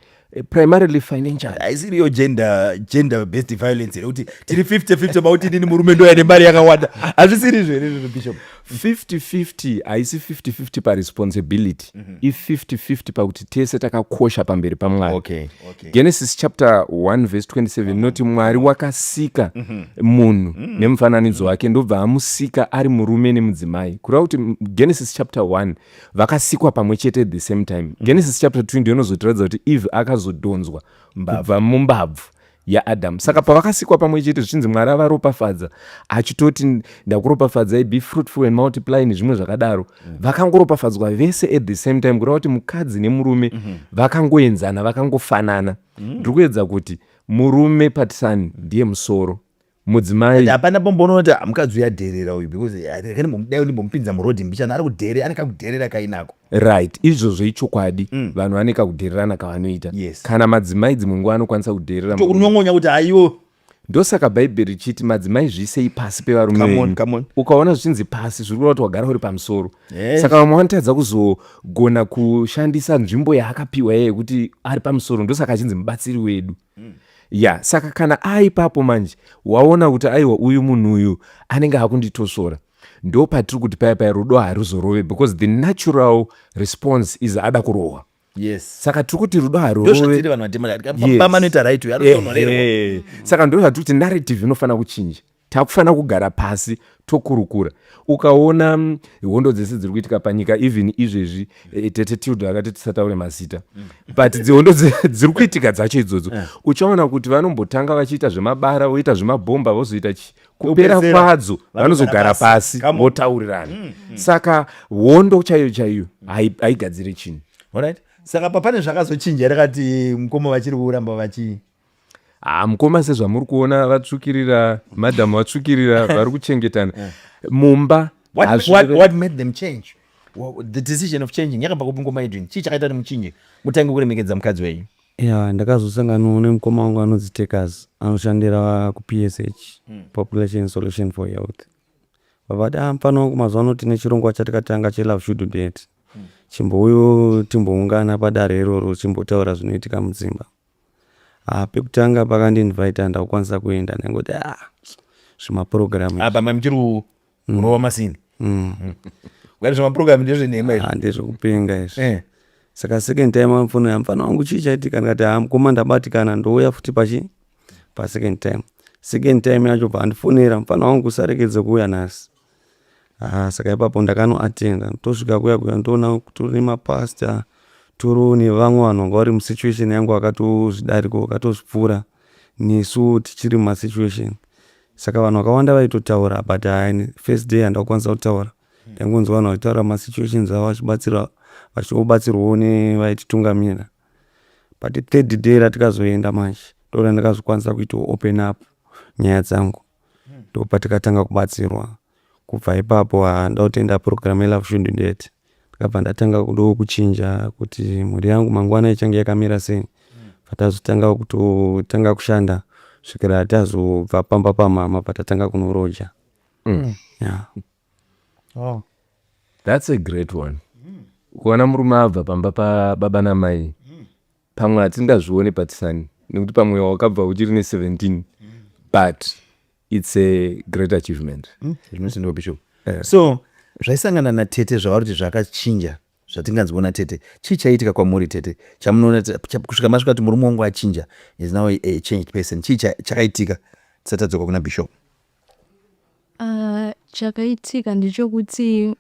primarily financially. Haisiriyo gender based violence here, kuti tiri 50 50, makuti inini murume ndoya nemari yakawanda? Hazvisiri izvo here izvozvo, Bishop? 50-50 haisi 50-50 paresponsibility, i50-50 pakuti tese takakosha pamberi paMwari. Genesis chapter 1 verse 27 inoti Mwari wakasika munhu nemufananidzo wake, ndobva amusika ari murume nemudzimai. Kureva kuti Genesis chapter 1 vakasikwa pamwe chete at the same time. Genesis chapter 2 ndiyo inozotiratidza kuti Eve akazodhonzwa kubva mumbabvu yaAdhamu. Saka pavakasikwa pamwe chete, zvichinzi Mwari avaropafadza, achitoti, "Ndakuropafadzai, be fruitful and multiply," nezvimwe zvakadaro, vakangoropafadzwa vese at the same time. Kureva kuti mukadzi nemurume vakangoenzana, vakangofanana. Ndiri kuedza kuti murume patisani ndiye musoro, mudzimai Hapana pomboona kuti, "Ah, mukadzi uyu adherera uyu, because dai ndimbomupinza murodhi mbichana, ari kudhere, ane kakudherera kainako." Right, izvozvo ichokwadi. Vanhu vane kakudhererana kavanoita. Kana madzimai dzimwe nguva anokwanisa kudherera. Tokunyongonya kuti haiwo. Ndosaka Bhaibheri richiti, "Madzimai, zviisei pasi pevarume Come on, venyu." come on. Ukaona zvichinzi pasi, zviri kureva kuti wagara uri pamusoro. Saka vamwe vanotadza kuzogona kushandisa nzvimbo yaakapiwa iye yekuti ari pamusoro. Ndosaka achinzi mubatsiri wedu. Ya, saka kana aipapo manje waona kuti aiwa, uyu munhu uyu anenge akunditosvora, ndo patiri kuti paya paya rudo haruzorove, because the natural response is ada kurohwa. Saka tiri kuti rudo harurove. Ndozvatiri vanhu vatema. Pamanoita right uyu anotonorerwa. Ehe. Saka ndo zvatiri kuti narrative inofanira kuchinja. Takufanira kugara pasi tokurukura. Ukaona hondo dzese dziri kuitika panyika, even izvezvi, tete Tilda akati tisataure mazita, but dzihondo dziri kuitika dzacho idzodzo, uchaona kuti vanombotanga vachiita zvemabara, voita zvemabhomba, vozoita chi, kupera Kupedzera, kwadzo vanozogara pasi Come on. votaurirana. Saka hondo chaiyo chaiyo haigadziri chinhu. Alright, saka papane zvakazochinja rakati mukoma vachiri kuramba vachi Ha, mukoma, sezvamuri kuona, vatsvukirira, madhamu vatsvukirira, vari kuchengetana mumba. What made them change? The decision of changing yakabva kupi, ngoma Edwin? Chii chakaita kuti muchinje, mutange kuremekedza mukadzi wenyu? Ya, ndakazosanganawo nemukoma wangu anonzi Tekas, anoshandira kuPSH, Population Solution for Health. Vavati, "Ah, mufana wangu, mazuva ano tine chirongwa chatakatanga cheLove Should Date. Chimbouyo timboungana padare iroro, chimbotaura zvinoitika mudzimba." Ah, pekutanga pakandiinvita ndakukwanisa kuenda, ndangoti, "Ah, zvimapurogiramu." Apa mamuchiri kurova masini ukati zvemapurogiramu ndezvenhema izvi. Ah, ndezvekupenga izvi. Saka second time amfonera, "Mufana wangu, chii chaitika?" Ndikati, "Ha, mukoma, ndabatikana, ndouya futi pachi pasecond time." Second time yacho bva andifonera, "Mufana wangu, usarekedze kuuya nhasi." Ah, saka ipapo ndakanoatenda. Tosvika kuya kuya, ndoona tori nemapasta, toriwo nevamwe vanhu vanga vari musituation yangu, vakatozvidariko, vakatozvipfuura, nesu tichiri mumasituation. Saka vanhu vakawanda vaitotaura, but hai, first day handakukwanisa kutaura. Ndaingonzwa vanhu vachitaura masituations avo, vachibatsira, vachiobatsirwawo nevaititungamira. But third day ratikazoenda manje, ndo randakazokwanisa kuitawo open up nyaya dzangu, ndopatikatanga kubatsirwa. Kubva ipapo handa kutenda program yeLove Should Date. Ndakabva ndatanga ndokuchinja kuti mhuri yangu mangwana ichange yakamira sei. Patazotanga kutotanga kushanda svikira tazobva pamba pamama, patatanga kunoroja. Yeah. That's a great one. Kuona murume abva pamba pababa namai, pamwe hatingazvioni patisani nekuti pamwe wakabva uchiri ne17, but it's a great achievement. Zvinotendwa, Bishop. So zvaisangana natete zvavari kuti zvakachinja, zvatinganzwa tete, chii chaiitika kwamuri tete chamunoona kusvika masvika kuti murume wangu achinja, is now a changed person? Chii chakaitika tisati tadzoka kuna Bishop? Ah, chakaitika ndechekuti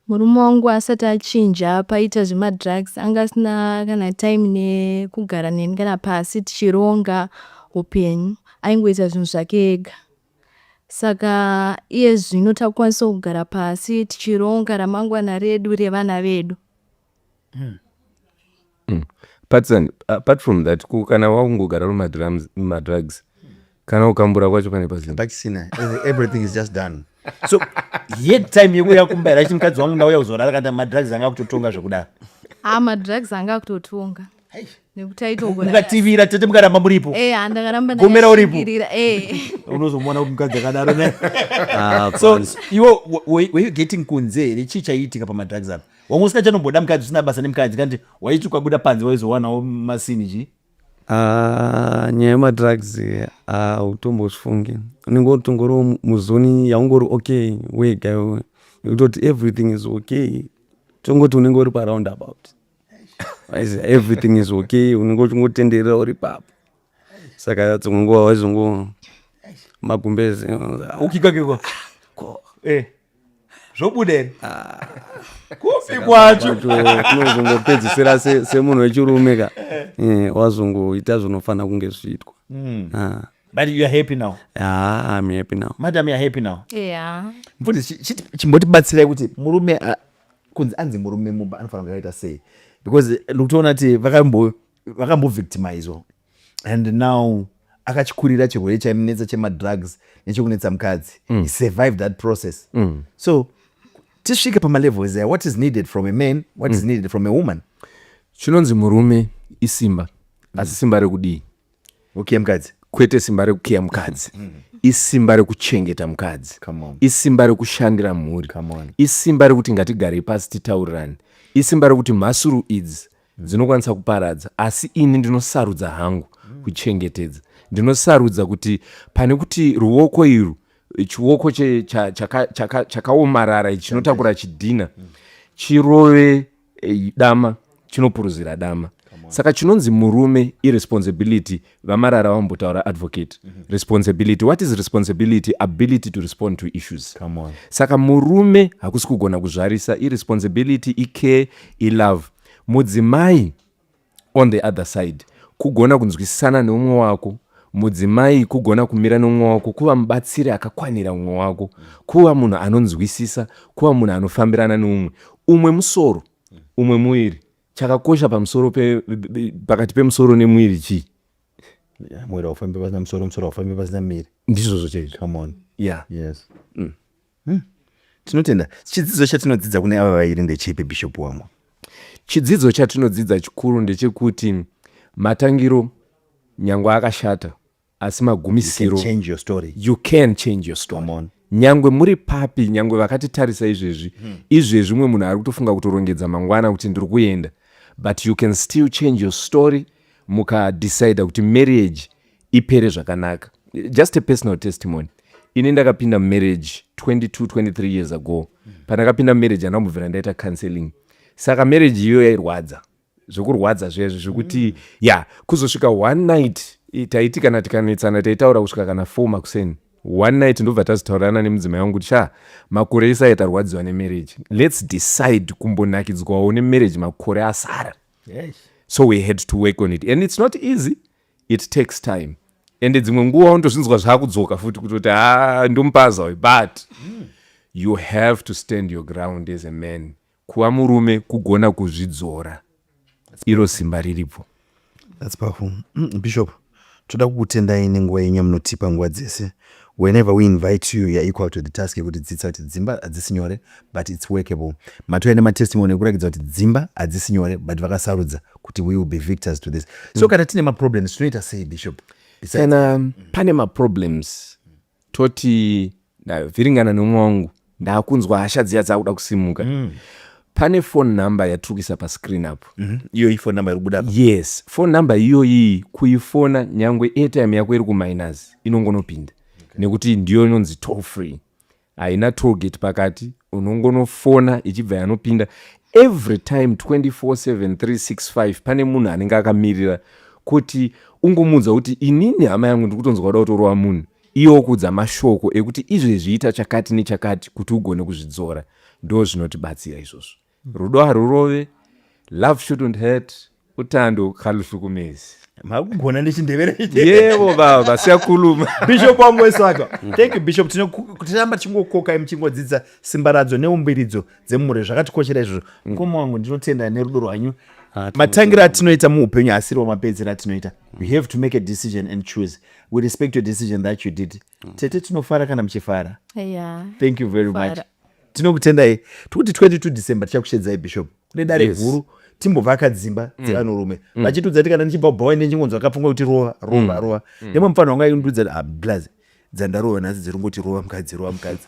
murume wangu asati achinja paita zvemadrugs, anga asina kana time nekugara neni kana pasi tichironga upenyu. Aingoita zvinhu zvake ega. Saka iye zvino takukwanisa kugara pasi tichironga ramangwana redu, revana vedu. Patson, apart from that, kana wakungogara uri mumadrugs, kana ukambura kwacho pane pasina. Pachisina. Everything is just done. So yet time yekuuya kumba here, achiti, "Mukadzi wangu, ndauya kuzorara," kana madrugs anga akutotonga zvekudaro? Ha, madrugs anga akutotonga nekuti aitogona. Mukativira tete, mukaramba muripo? Eh, handakaramba. Gomera uripo? Ndakashingirira, eh. Unozomuona mukadzi akadaro ne Ah, So iwo were you getting kunze here? Chii chaiitika pamadrugs apa? Wanga usingachandomboda mukadzi, usina basa nemukadzi, kanti waiti ukabuda panze waizowanawo masini, chii? Ah, nyaya yemadrugs hautombozvifungi. Unenge utongoriwo muzoni yaungori okay wega iwewe. Nekutoti everything is okay, tongoti unenge uri paround about. Waiziva, everything is okay, unenge uchingotenderera uri papo. Saka dzimwe nguva waizongo magumbezi Ukikakikwa zvobuda here kupi kwacho? Unozongopedzisira semunhu wechirume ka, wazongoita zvinofanira kunge zvichiitwa. Ah. But you are happy now? Ah, I'm happy now. Madam, you are happy now? Yeah. Mfundisi, chimbotibatsirai kuti murume kunzi anzi murume mumba anofanira kunge akaita sei, because ndikutoona kuti vakambovictimizwa and now akachikurira chirwere chaimunetsa chemadrugs nechekunetsa mukadzi. He survived that process. So tisvike pamalevels aya, what is needed from a man, what is needed from a woman? Chinonzi murume isimba, asi simba rekudii? Okay, mukadzi. Kwete simba rekukiya mukadzi, isimba rekuchengeta mukadzi. Come on. Isimba rekushandira mhuri. Come on. Isimba rekuti ngatigarei pasi titaurirane. Isimba rekuti mhasuru idzi dzinokwanisa kuparadza, asi ini ndinosarudza hangu kuchengetedza. Ndinosarudza kuti pane kuti ruoko irwu, chioko chakaomarara ichi chinotakura chidhina, chirove dama, chinopuruzira dama. Saka chinonzi murume iresponsibility. VaMarara vambotaura, advocate, responsibility. What is responsibility? Ability to respond to issues. Come on. Saka murume hakusi kugona kuzvarisa, iresponsibility, icare, ilove. Mudzimai on the other side, kugona kunzwisisana neumwe wako. Mudzimai kugona kumira neumwe wako, kuva mubatsiri akakwanira umwe wako, kuva munhu anonzwisisa, kuva munhu anofambirana neumwe. Umwe musoro, umwe muviri. Chakakosha pamusoro pakati pemusoro nemuviri chii? Mwiri haufambi pasina musoro, musoro haufambi pasina miri. Ndizvozvo chaizvo. Come on. Yeah. Yes. Tinotenda. Chidzidzo chatinodzidza kune ava vairi ndechipi, bishop wangu? Chidzidzo chatinodzidza chikuru ndechekuti matangiro nyangwe akashata, asi You can magumisiro change your story. You can change your story. Come on. Nyangwe muri papi, nyangwe vakatitarisa izvezvi, izvezvi umwe munhu ari kutofunga kutorongedza mangwana kuti ndiri kuenda, but you can still change your story mukadecida kuti marriage ipere zvakanaka. Just a personal testimony, ini ndakapinda mumarriage 22 23 years ago. Pandakapinda mumarriage, handambobvira ndaita counseling, saka marriage iyoyo yairwadza zvokurwadza zvezvo zvekuti ya kuzosvika one night, taiti kana tikanetsana taitaura kusvika kana 4 makuseni. One night ndobva tazotaurirana nemudzimai wangu kuti, "Sha, makore isai tarwadziwa nemarriage, let's decide kumbonakidzwawo nemarriage makore asara." So we had to work on it, and it's not easy, it takes time, ende dzimwe nguva unotozvinzwa zvaakudzoka futi kutoti, "Ha, ndomupaza uyu," but you have to stand your ground as a man. Kuva murume kugona kuzvidzora, iro simba riripo. That's powerful. Bishop, toda kukutendai nenguva yenyu yamunotipa nguva dzese. Whenever we invite you, you are equal to the task yekutidzidzisa kuti dzimba hadzisi nyore, but it's workable. Matouya nematestimony ekuratidza kuti dzimba hadzisi nyore, but vakasarudza kuti we will be victors to this. So kana tine maproblems tinoita sei, bishop? Kana pane maproblems, toti ndavhiringana nemumwe wangu, ndaakunzwa hasha dziya dzakuda kusimuka, pane phone number yatiri kuisa pascreen apo. Iyo ifone number iri kubuda apa? Yes, phone number iyoyi, kuifona nyangwe airtime yako iri kuminus, inongonopinda, nekuti ndiyo inonzi toll free, haina tollgate pakati. Unongonofona ichibva yanopinda every time, 24/7 365. Pane munhu anenge akamirira kuti ungomuudza kuti, "Inini hama yangu ndiri kutonzwa kuda kutorova munhu," iye okuudza mashoko ekuti izvezvi ita chakati nechakati kuti ugone kuzvidzora. Ndo zvinotibatsira izvozvo. Rudo harurove, love shouldn't hurt, uthando kaluhlukumezi. Makugona nechindevere. Yebo baba, siyakhuluma. Bishop wangu wesaka, thank you, bishop. Tiramba tichingokokai muchingodzidza simbaradzo neumbiridzo dzemumhuri, zvakatikoshera izvozvo. Mukoma wangu, ndinotenda nerudo rwanyu. Ah, Matangiro atinoita muupenyu asiriwo mapedzero atinoita. We have to make a decision and choose. We respect your decision that you did. Tete, tinofara kana muchifara. Thank you very much. Fara. Tinokutendai. Tikuti 22 December tichakushedzai, bishop, kune dare guru, timbovaka dzimba dzevanhurume. Vachitiudza kuti kana ndichibva kubhawa ndichingonzwa kapfungwa kuti rova, rova, rova. Nemwe mufanhu wanga aindiudza kuti, "Ah, blaz, dzandarova nhasi dziri ngoti rova mukadzi, rova mukadzi."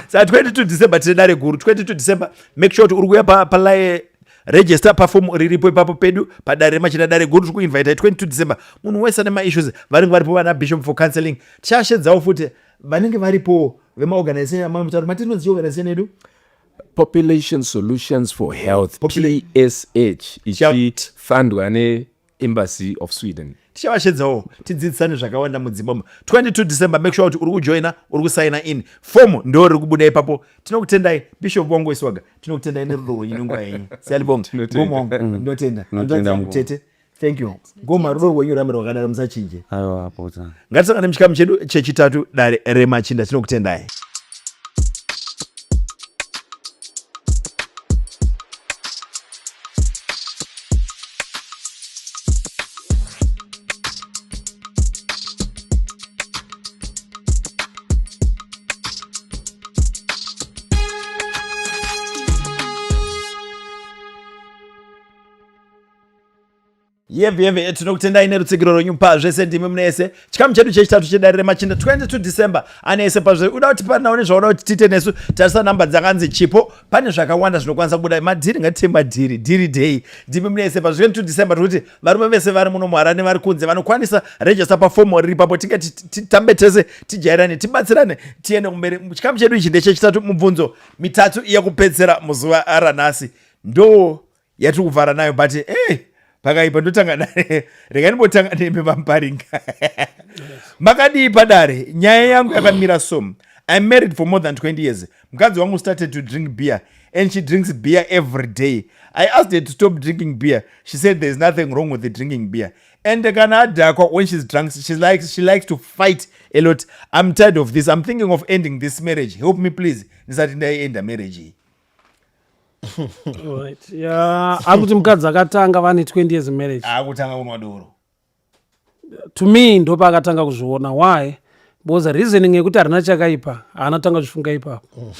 Saka 22 December tine dare guru. 22 December, make sure kuti uri kuuya palaye. Register pafomu riripo ipapo pedu padare remachinda, dare guru. Tiri kuinvita 22 December munhu wese ane maissues. Vanenge varipo vana bishop for counseling. Tichashedzawo futi vanenge varipo vemaorganization amamutauro matinonzi organization yedu Population Solutions for Health, PSH, ichifandwa neEmbassy of Sweden. Tichavashedzawo tidzidzisane zvakawanda mudzimba umu. 22 December, make sure kuti uri kujoina, uri kusaina in. Fomu ndo riri kubuda ipapo. Tinokutendai, Bishop wangu weswaga. Tinokutendai nerudo rwenyu nenguva yenyu. Siyalibonga. Ngoma wangu, ndinotenda. Ndinotenda. Tete, thank you. Ngoma, rudo rwenyu rambe rwakadaro, musachinje. Aiwa, pota. Ngatisangane muchikamu chedu chechitatu, dare remachinda. Tinokutendai. Yevhe yevhe, tinokutendai nerutsigiro rwenyu pazvese. Ndimi munese chikamu chedu chechitatu chedare remachinda. 22 December, ane ese pazvese. Uda kuti panawo nezvauda kuti tiite nesu, tarisa namba dzakanzi chipo. Pane zvakawanda zvinokwanisa kubuda. Madhiri, ngatite madhiri, dhiri day. Ndimi munese pa 22 December. Tiri kuti varume vese vari muno muHarare nevari kunze vanokwanisa, register pafomu riri papo. Tinge titambe tese, tijairane, tibatsirane, tiende kumberi. Chikamu chedu ichi ndechechitatu. Mubvunzo mitatu yekupedzisira muzuva ranhasi ndo yatiri kuvhara nayo, but pakaipa. Ndotanga dare, regai ndimbotanga nemi vaMuparinga. Makadii padare? Nyaya yangu yakamira so: I'm married for more than 20 years. Mukadzi wangu started to drink beer and she drinks beer every day. I asked her to stop drinking beer. She said there's nothing wrong with the drinking beer, and kana adhakwa, when she's drunk, she likes to fight a lot. I'm tired of this. I'm thinking of ending this marriage. Help me please, ndisati ndaienda marriage iyi. Right. Yeah, ari kuti mukadzi akatanga vane 20 years marriage. Akutanga kunwa doro. To me, ndopaakatanga kuzviona. Why? Because reasoning yekuti harina chakaipa, haana tanga kuzvifunga ipapo.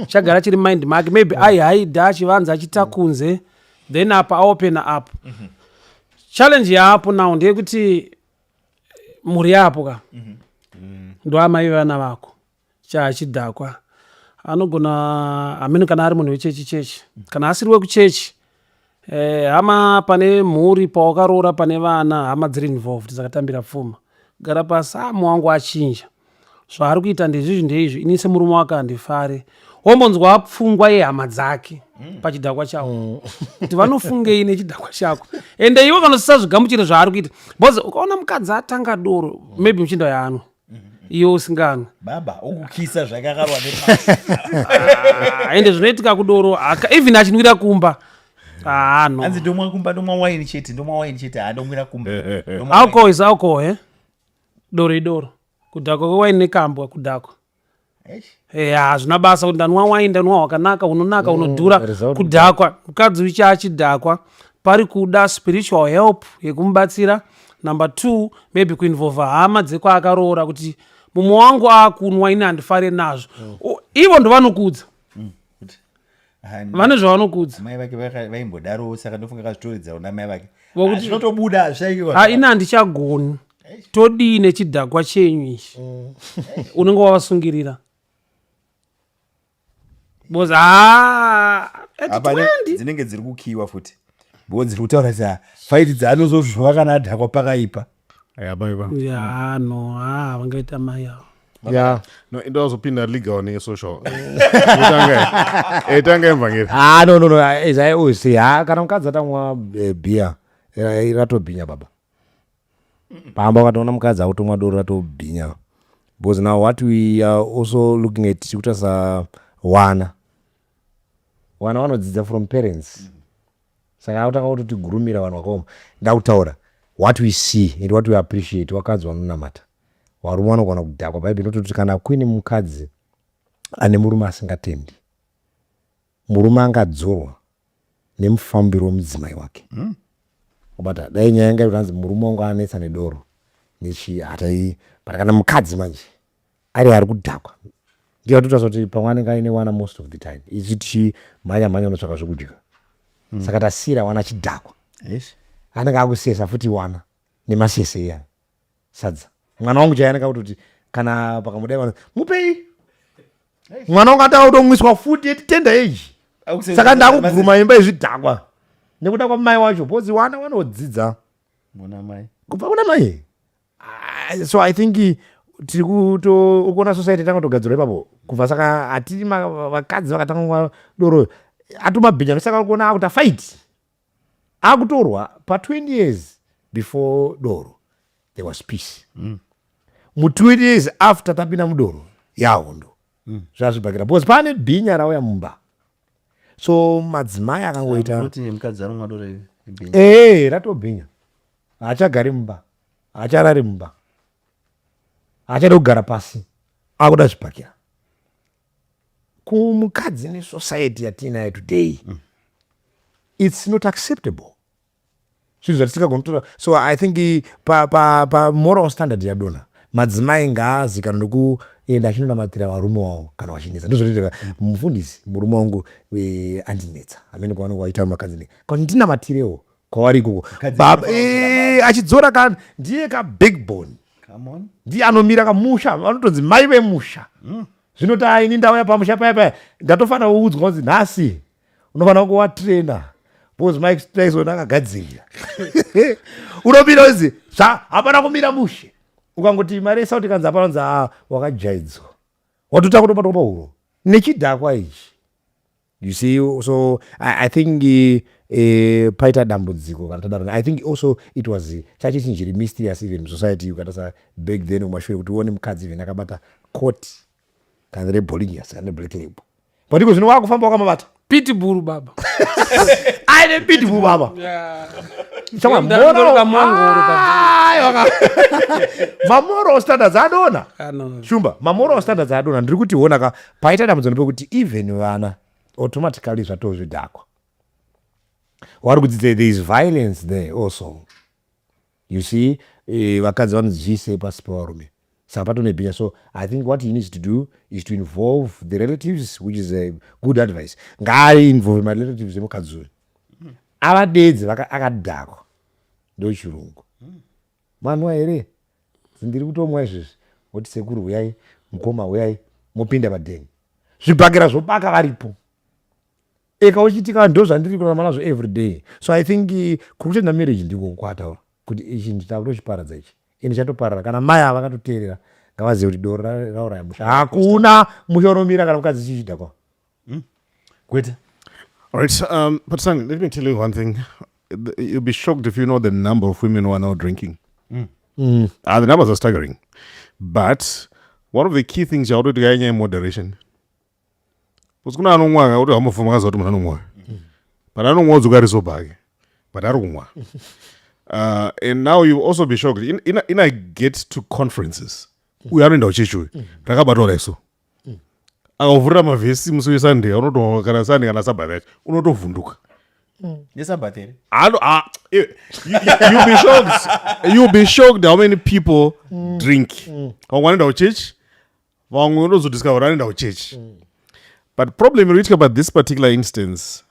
Chagara chiri mind make. Maybe aihaidha, achivanza, achiita kunze, then apa aopena up. Challenge yaapo now ndeyekuti mhuri yapo ka, ndo amai vevana vako. Chaachidhakwa, anogona hameno kana ari munhu wechechi chechi, kana asiri wekuchechi. Hama pane mhuri pawakaroora, pane vana, hama dziri involved dzakatambira pfuma. Gara pasi, a wangu achinja, zvaari kuita ndezvizvi ndeizvi, ini semurume wake handifare. Wombonzwa pfungwa yehama dzake pachidhakwa chako, kuti vanofungei nechidhakwa chako. Ende iwe kanosisa zvigamuchire zvaari kuita, because ukaona mukadzi atanga doro, maybe muchinda yaanwa, iwe usinganwi. Baba ukukisa zvakakarwa nepasi. Ah, ende zvinoitika kudoro, even achinwira kumba, ah, no. Hanzi ndomwa kumba, ndomwa waini chete, ndomwa waini chete, handomwira kumba. Ndomwa waini. Alcohol is alcohol, eh? Doro idoro, kudhakwa kwewaini nekambwa kudhakwa. Eish. Hazvina basa kuti ndanwa waini, ndanwa hwakanaka, unonaka, unodhura. Result. Kudhakwa. Mukadzi uchi achidhakwa, pari kuda spiritual help yekumubatsira. Number two, maybe kuinvolva hama dzekwaakaroora kuti mumwe wangu aakunwa, ini handifare nazvo. Ivo ndovanokudza. Vane zvavanokudza. Mai vake vaimbodaro, saka ndofunga akazvitoredzawo namai vake. Vokuti- Zvinotobuda, hazvishaiki. Ha, ini handichagoni, todii nechidhakwa chenyu ichi? Unenge wavasungirira because ha, at Apa 20 dzinenge dziri kukiwa futi, bo dziri kutaura kuti fight dzaanozozvova kana adhakwa pakaipa. Yabaiva. Ya, no, ha, vangaita mai avo. Ya. No, into azopinda legal nesocial. Tanga tanga emvangeri. Ah, no, no, no, as I always say, ha, kana mukadzi atamwa beer, ratobhinya baba. Pamba ukatoona mukadzi akutomwa doro, ratobhinya, because now what we are also looking at, tiri kutarisa wana. Wana vanodzidza from parents, saka akutanga kutotigurumira vanhu vakaoma. Ndakutaura what we see and what we appreciate. Vakadzi vanonamata, varume vanogona kudhakwa. Bhaibheri inototi kana kuine mukadzi ane murume asingatendi, murume angadzorwa nemufambiro wemudzimai wake. Wabata? Dai nyaya yanga iri hanzi murume wangu anetsa nedoro nechi, hatai. But kana mukadzi manje ari kudhakwa, ndiyo totaura kuti pamwe anenge aine wana most of the time, isu tichimhanya mhanya unotsvaka zvekudya. Saka tasiyira wana chidhakwa, anenge akusesa futi wana nemasese iya sadza. Mwana wangu chaiye anenge akutoti kana pakamudai vanhu, mupei mwana wangu, atanga kutomwiswa futi at tender age. Saka ndakuguruma imba izvidhakwa. Nekuda kwamai wacho, because wana wanodzidza Muna mai. Kubva kuna mai. Ah, so I think tiri kuto ukuona society tanga togadzirwa ipapo kubva. Saka hatiri vakadzi vakatanga kumwa doro atomabhinya, saka kuona akuta fight akutorwa pa20 years. Before doro there was peace. Mu20 years after tapinda mudoro yahondo, zvazvibhakira because pane bhinya rauya mumba. So madzimai akangoita Kuti mukadzi anomwa doro ibhinya? Ee, ratobhinya, haachagari mumba, haacharari mumba, haachadi kugara pasi, akuda zvibhakira. Kumukadzi nesociety yatiinayo today, it's not acceptable, zvinhu zvatisingagoni kutora. So I think pamoral pa standard yadona, madzimai ngaazikanwe nekuenda achinonamatira varume wavo kana vachinetsa. Ndozvotoita mufundisi, murume wangu andinetsa, amene kwavanenge vaita makadzi kana ndinamatirewo kwavari ikoko. Baba achidzora ka ndiye ka big bone. Come on. Ndiye anomira kamusha, vanotonzi mai vemusha. Zvinoti aini ndauya pamusha paya paya, ndatofanira kuudzwa kunzi nhasi unofanira kuva trainer because Mike Tyson akagadzirira. Unopinda unzi zva hapana kumira mushe. Ukangoti mari yesauti kanzi hapana, unzi a wakajaidzwa, watotanga kutobatwa pahuro nechidhakwa ichi, you see. So I think paita dambudziko kana tadaro. I think also it was chachi chinhu chiri mysterious even musociety. Ukatarisa back then kumashure, kuti uone mukadzi even akabata koti kana reBollinger kana reBlack Label, but iko zvino wakufamba wakamabata. Pitbull baba. Aine pitbull baba. Chama Ndangori kamongoro pa- Aiwa, mamoral standards adona. Ano. Shumba, mamoral standards adona. Ndiri kuti ona ka paita dambudziko pekuti even vana automatically zvatozvidhakwa vari kudzidza. There is violence there also, you see. Vakadzi vanodziise pasi pevarume, saka patone bhinya. So I think what he needs to do is to involve the relatives, which is a good advice. Ngaainvolve marelatives emukadzi uyu, avadedze akadhakwa, ndo chirungu manwa here, ndiri kutomwa izvezvi, woti sekuru huyai, mukoma huyai, mopinda padheni, zvibhakera zvobaka varipo eka uchitika. Ndo zvandiri kurarama nazvo every day. So I think kuri kutenda marriage ndiko kwataura kuti ichi nditakutochiparadza ichi, ende chatoparara. Kana mai ava vakatoteerera, ngavazive kuti doro rauraya musha. Hakuna musha unomira kana mukadzi chichidhakwa. Kwete. All right, but son, let me tell you one thing. You'll be shocked if you know the number of women who are now drinking. The numbers are staggering. But one of the key things you to in moderation. Because kuna anomwa kuti hamufuma kaza kuti munhu anomwa. But anomwa udzoka risober ake. But ari kumwa. And now you also be shocked. In I get to conferences. Uyu anoenda kuchechi uyu. Rakabatwa raiso. Akavhurira mavhesi musi weSunday, unoto kana Sunday kana Sabbath yacho, unotovhunduka. Nesabbath here? I don't, you'll be shocked. You'll be shocked how many people drink. Vamwe vanoenda kuchechi, vamwe unozodiscover vanoenda kuchechi. But problem iri kuitika but this particular instance,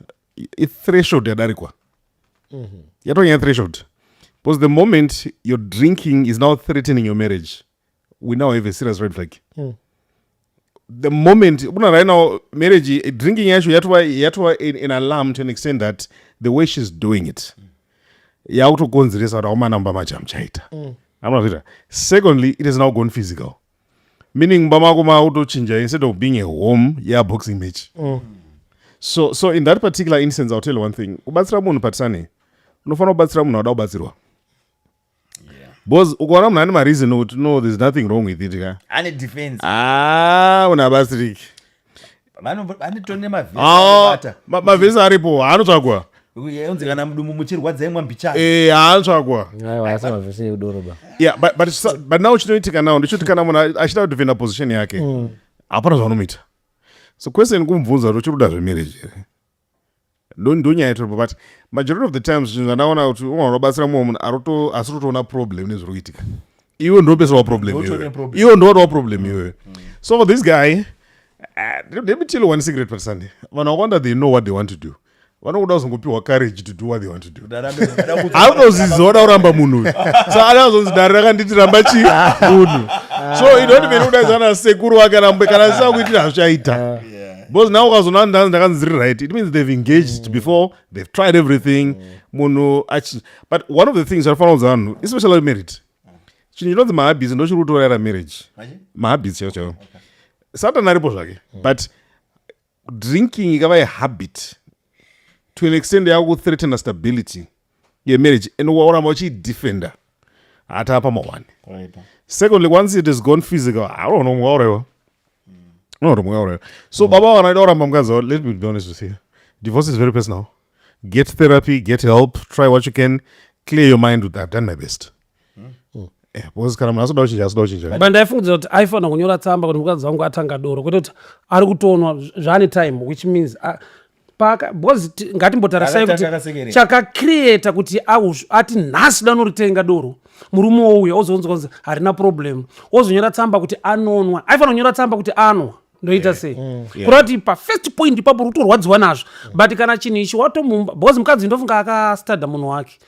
ithreshold yadarikwa. Yatonyanya threshold. Because the moment your drinking is now threatening your marriage, we now have a serious red flag. The moment una right now marriage drinking yacho yatova an alarm to an extent that the way she's doing it yakutokonzeresa kuti aumana mumba macho amuchaita amuna kuita. Secondly, it has now gone physical, meaning mumba mako maakutochinja, instead of being a home, yaboxing match. So in that particular instance, I'll tell you one thing: kubatsira munhu patisane, unofanira kubatsira munhu anoda kubatsirwa, because ukaona munhu ane mareason okuti no, there's nothing wrong with it ka, Ane defense. Ah, munhu abatsiriki. Vanotone mavhesi. Ah, anobata. Mavhesi aripo, haanotsvagwa. Unzi kana mudumbu muchirwadza, imwa mbichana. Eh, haanotsvagwa. Aiwa, asi mavhesi eudoro ba. Yeah, but now chinoitika now ndechoti kana munhu achida kudefenda position yake, hapana zvavanomuita. So question kumubvunza kuti uchiri kuda zvemarriage here, ndo nyaya itoripo. But majority of the times, zvinhu zvandaona kuti unogona kubatsira mumwe munhu asiri kutoona problem nezviri kuitika, iwe ndopeserawo problem. Ndotone Iwewe problem. Iwe ndowatowa problem iwewe. So for this guy, let me tell you one secret, Patsani. Vanhu vakawanda, they know what they want to do, vanokuda kuzongopiwa courage to do what they want to do. Hakutoziziva wada kuramba munhu uyu, so anazonzi dare rakanditi ramba chi munhu. So idoniveri kudaidzana sekuru wake kana kana asina kuitira hazvichaita. Because now ukazona ndakanzi dziri right, it means they've engaged before, they've tried everything. Munhu but one of the things zvanofanira kuudza vanhu, especially married, chinhu chinonzi mahabits ndochiri kutorayira marriage. Mahabits chaiwo chaiwo. Satan aripo zvake, but drinking ikava yehabit to an extent yakuthreatena stability yemarriage and wauramba uchiidefenda, hatapa mawani. Secondly, once it has gone physical, I don't know, mwauraiwa, no, mwauraiwa. So baba vanoida kuramba mukadzi wavo, let me be honest with you, divorce is very personal. Get therapy, get help, try what you can, clear your mind with "I've done my best." Yeah, because kana munhu asoda kuchinja, asoda kuchinja. But ndaifungidzira kuti aifanira kunyora tsamba kuti mukadzi wangu atanga doro, kwete kuti ari kutonwa zvaane time, which means paka because ngatimbotarisai kuti Akatanga akasekerera. Chakacreata kuti ati nhasi danoritenga doro, murume wouya ozonzwa kunzi harina problem, ozonyora tsamba kuti anonwa. Aifanira kunyora tsamba kuti anwa, ndoita sei? Kureva kuti pafirst point ipapo uri kutorwadziwa nazvo, but kana chinhu ichi watomumba, because mukadzi ndofunga akastadha munhu wake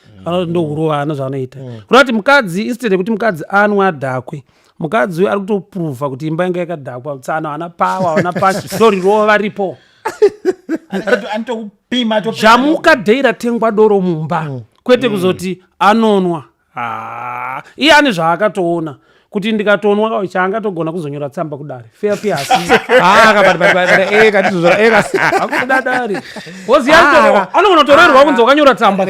ndohurova ana zvaanoita. Kureva kuti mukadzi, instead yekuti mukadzi anwe adhakwe, mukadzi uyu ari kutopruvha kuti imba yanga yakadhakwa. Tsano haana power, haana pachi, ndorirova varipo. Anotokupima. Jamuka dhei ratengwa doro mumba, kwete kuzoti anonwa. Ah, iye ane zvaakatoona kuti ndikatonwa chaangatogona kuzonyora tsamba kudare fair pay asi. Akuda dare because anogona kutorerwa kunzi wakanyora tsamba.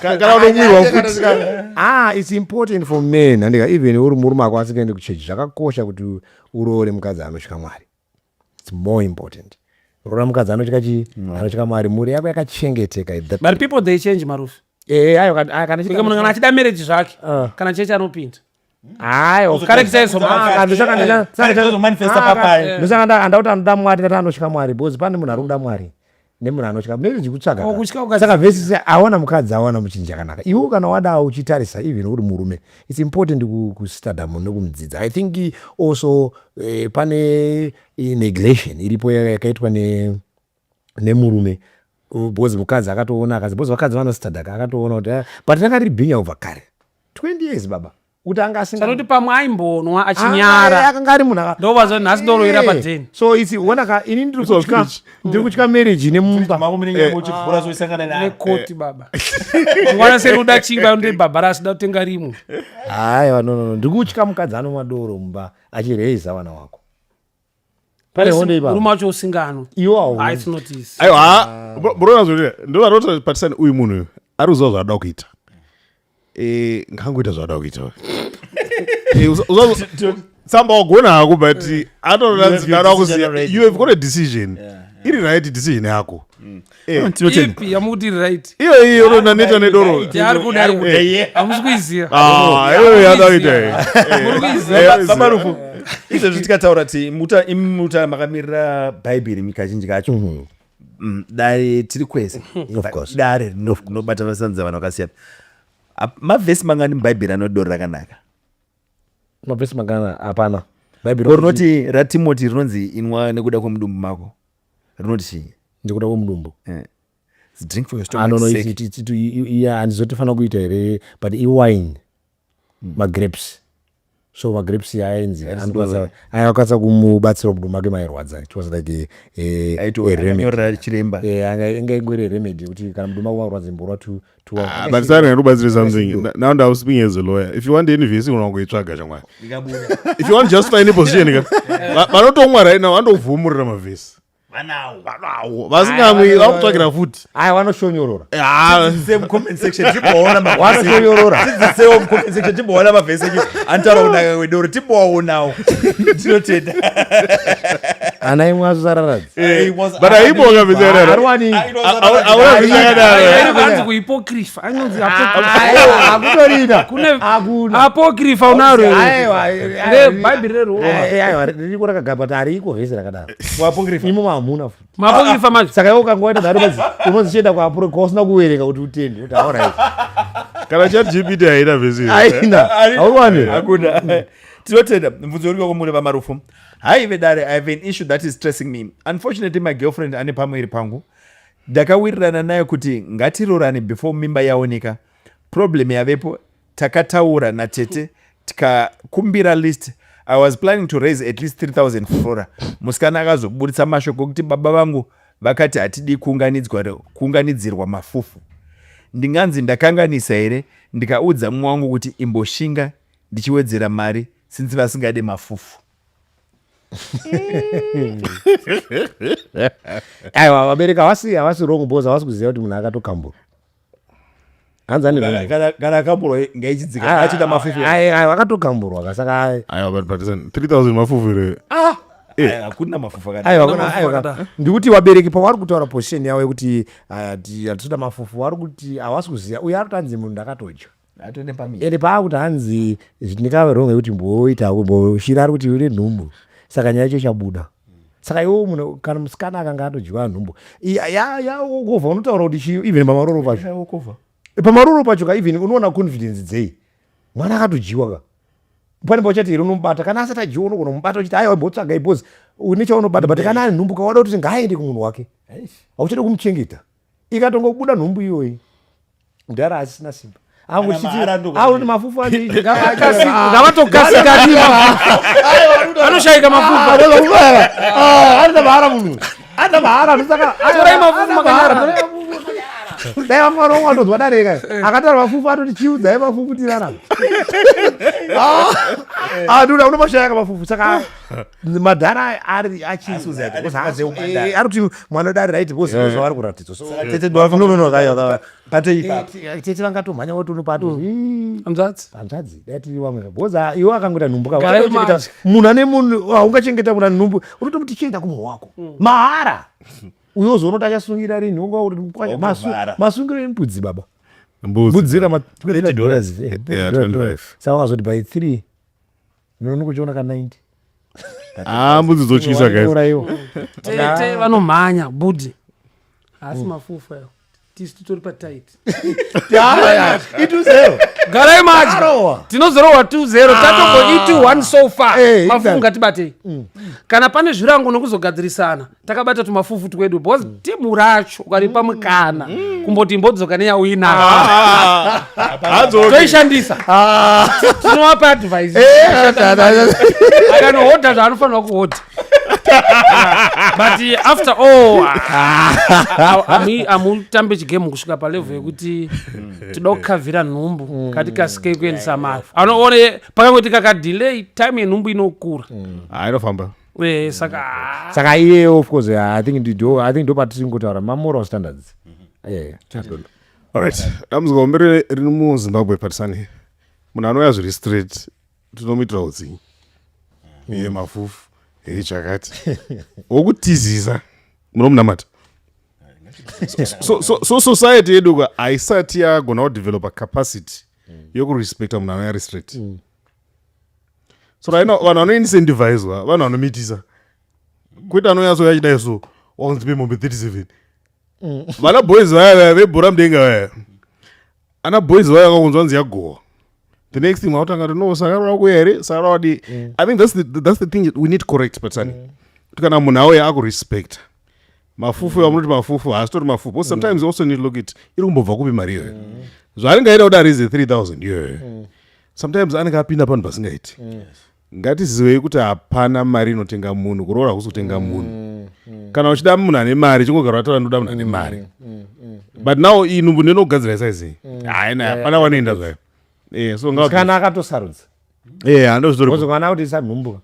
Kana unomwirwa futi. Ah, it's important for men, andika even uri murume ako asingaendi kuchechi, zvakakosha kuti uroore mukadzi anotya Mwari. It's more important roora mukadzi anotya chi anotya Mwari, mhuri yako yakachengeteka at that. But people, they change, Marufi. Eh, ayo kana Kunge munhu kana achida marriage zvake, Ah. kana chechi anopinda. Hayi. Character is Kuzomanifesta papai. Ndosaka andauti anoda Mwari, ndati anotya Mwari, because pane munhu ari kuda Mwari nemunhu anotya marriage kutsvaga. Oh, kutya saka vhesi awana mukadzi, awana muchinji akanaka. Iwe kana wada uchitarisa, even uri murume, it's important kustadha munhu nekumudzidza. I think also pane neglection iripo yakaitwa nemurume, because mukadzi akatoona akazi, because vakadzi vanostadhaka, akatoona kuti ah, but ranga riri bhinya kubva kare, 20 years baba, kuti anga asinga Sanoti pamwe aimbonwa achinyara. Akanga ari munhu Ndobva nhasi ndoroera padheni. So it's onaka ini ndiri kutya, ndiri kutya marriage ine mumba. Mako munenge muchivhura zoisangana naye. Nekoti baba mwana seri uda chingwa ndebhabhara asida kutenga rimwe. Aiwa, no, ndiri kutya mukadzi anomwa doro mumba achireisa vana wako. Pane hondo ipapo. Murume wacho usinganwa. Iwo. Ah, it's not easy. Aiwa, muroona zvoti ndovanoti patisani, uyu munhu uyu ari kuziva zvaada kuita. Ngangoita zvaada kuita. Tsamba wagona hako, but You have your decision atoda. already. You have got a decision iri right, decision yako. Tinotenda. Ipi yamukuti iri right? Iyo iyo unonaneta nedoro. Yaari kuda Ari kuda iye. Hamusi kuiziva. Ah, iyo yada kuita iyi. Muri kuiziva. Baba Rufu, izvezvi tikataura ti muta imi muta makamirira Bhaibheri kazhinji kacho. Dare tiri kwese. Of course. Dare rinobata vasanza vanhu vakasiyana. Mavhesi mangani mubhaibheri anodoro rakanaka? Mavhesi mangana? Hapana. Bhaibheri Ko rinoti raTimoti rinonzi inwa nekuda kwemudumbu mako, rinoti chii? Ndikuda kwemudumbu. Drink for your Ah, no, stomach's no, sake. Yeah, handizotifanira kuita here, but iwine, magrapes. So magrapes ainzi anokwanisa kumubatsira mudumbu make mairwadza. It was like a Aito remedy. akanyorera chiremba. Inga ingori remedy kuti kana mudumbu mako marwadza imborwa tu Ah, but sorry, ndikubatsire something. Now I'm speaking as a lawyer. If you want any vhesi, unongoitsvaga shamwari. If you want just any position ka, vanotomwa right now vandovhumurira mavhesi. Vanawo. Vanawo vasingamwi vakutsvagira futi. Aya vanoshonyorora. Ah, Same comment section timboona mavhesi. Vanoshonyorora. Tidzisewo mucomment section timboona mavhesi enyu anotaura kunaka kwedoro, timbowaonawo. Tinotenda. Ana imwe azosararadzi. But aibonga vhesi yakadaro. Ariwani. Auna vhesi yakadaro. Anzi kuapocrypha, anonzi apocrypha. Hakutorina. Kune Hakuna. apocrypha unaro here? Aiwa. Rebhaibheri reRoma. Aiwa, ririko rakagara, but hariko vhesi rakadaro. Muapocrypha. Imo hamuna futi. Maapocrypha manje. Saka iwe ukangoita nharo badzi unozichienda kuapuro kwausina kuverenga kuti utende kuti alright. Kana Chat GPT haina vhesi iyo. Aina, hauwani. Hakuna. Tinotenda. Mubvunzo uri kwakumuri vaMarufu. Hi vedare, I have an issue that is stressing me. Unfortunately, my girlfriend ane pamuviri pangu. Ndakawirirana naye kuti ngatirorane before mimba yaoneka. Problem yavepo, takataura natete tikakumbira list. I was planning to raise at least 3000 flora. Musikana akazoburitsa mashoko ekuti baba vangu vakati hatidi kuunganidzirwa mafufu. Ndinganzi ndakanganisa here ndikaudza mumwe wangu kuti imboshinga ndichiwedzera mari since vasingade mafufu? Aiwa, vabereki havasi wrong because havasi kuziva kuti munhu akatokambura. Hanzi ane Kana akamburwa ngaichidzika achida mafufu. Aiwa, akatokamburwa ka, saka Aiwa, but listen, 3000 mafufu here? Ai, hakuna mafufu akadai. Aiwa, Hakuna mafufu aiwa akadai. Ndikuti vabereki pavari kutaura position yavo yekuti hatitoda mafufu, vari kuti havasi kuziva uyo ari kuti hanzi munhu ndakatodya. Atone pamiri. Ende paakuti hanzi ndingave wrong yekuti mboita mboshira, ari kuti une nhumbu, saka nyaya yacho ichabuda. Saka iwo munhu, kana musikana akanga atodyiwa nhumbu yaokovha, unotaura kuti chii? Even pamaroro pacho, pamaroro pacho ka, even unoona confidence dzei? Mwana akatodyiwa ka, pane pauchati here unomubata? Kana asati adyiwa unogona kumubata uchiti aiwa, mbotsvagai, because une chaunobata. But kana ane nhumbu kawada kuti ngaaende kumunhu wake, hauchada kumuchengeta. Ikatongobuda nhumbu iyoyi, mudhara asisina simba. Mahara Akuti mafufu acho. Ngavatokasika, anoshayika mafufu. Anoda mahara munhu, anoda mahara, saka Torai mafufu makanyara. Dai vamwana wangu andonzwa dareka akataura mafufu, atoti chiudzai mafufu tirarame. Aduda unomashayaka mafufu, saka madhara ari ari kuti mwana wedu ari right because zvavari kuratidzwa. So Tete ndo no, aiwa. Pate ipapo. Tete vangatomhanya votonopa ato Hanzvadzi. Hanzvadzi, dai tiri vamwe, because iwe akangoita nhumbu ka, Garai uchatochengeta mazi. Munhu ane munhu haungachengeta munhu ane nhumbu, unotomuti chienda kumunhu wako mahara. Uyo uzoona kuti achasungira rini, unga kuti Wakuvhara. Masungiro embudzi, baba. Mbudzi. Mbudzi rama $30. Yeah, 25. Saka wakazoti by 3 unokuchiona ka 90. Ah, mbudzi dzotyisa, guys. Uraiwa. Tete vanomhanya bhudhi, haasi mafufu ayo, tisu titori patight. Ituzero. Garai madya. Arowa. Tinozorohwa 2-0, tatongo i2-1 so far. Mafufu ngatibatei. Kana pane zvirango nokuzogadzirisana takabata tumafufu twedu, because timu racho ukaripa mukana kumboti imbodzoka neyawina, Hadzoki. toishandisa. Tinovapa advice, akanohodha zvaanofanirwa kuhodha, but after all hamutambe chigame kusvika palevel yekuti toda kukavhira nhumbu, katikasikei kuendesa mari. Anoone pakangoitika kadelay, time yenhumbu inokura. Ah, inofamba. Saka ah, Saka iye, of course, I think ndo, I think ndo patiri ngotaura mamoral standards, yeah. Alright, dambudziko hombe riri muZimbabwe, patisani, munhu anouya zviri straight tinomuitira utsinyi, iye mafufu, hei chakati, wokutizisa munomunamata. So society yedu ka haisati yagona kudevelopa capacity yokurespecta munhu anouya ari straight. So right now vanhu vanoincentivizwa vanhu vanomitisa, kwete anonyatsoya achidai. So wakunzi pe mombe 37, vana boys vaya vaya vebhora mudenga vaya, ana boys vaya vakakunzwa nzi yagowa, the next thing vautanga kuti no, saka roda kuuya here, saka roda kudii? I think that's the thing we need correct, patsani, kuti kana munhu auya akurespecta mafufu, yamunoti mafufu haasitori mafufu, because sometimes you also need to look at iri kumbobva kupi mari iyoyo. Zvaanenge kuda rize 3000 iyoyo, sometimes anenge apinda panhu pasingaiti. Ngatizivei kuti hapana mari inotenga munhu. Kuroora hakusi kutenga munhu. Kana uchida munhu ane mari, chingogara wataura ndoda munhu ane mari. But now iyi nhumbu ndinogadzira size, haina, hapana wanoenda zvayo. So Kana akatosarudza. Handozvitori. Because kana kuti isanhumbuka,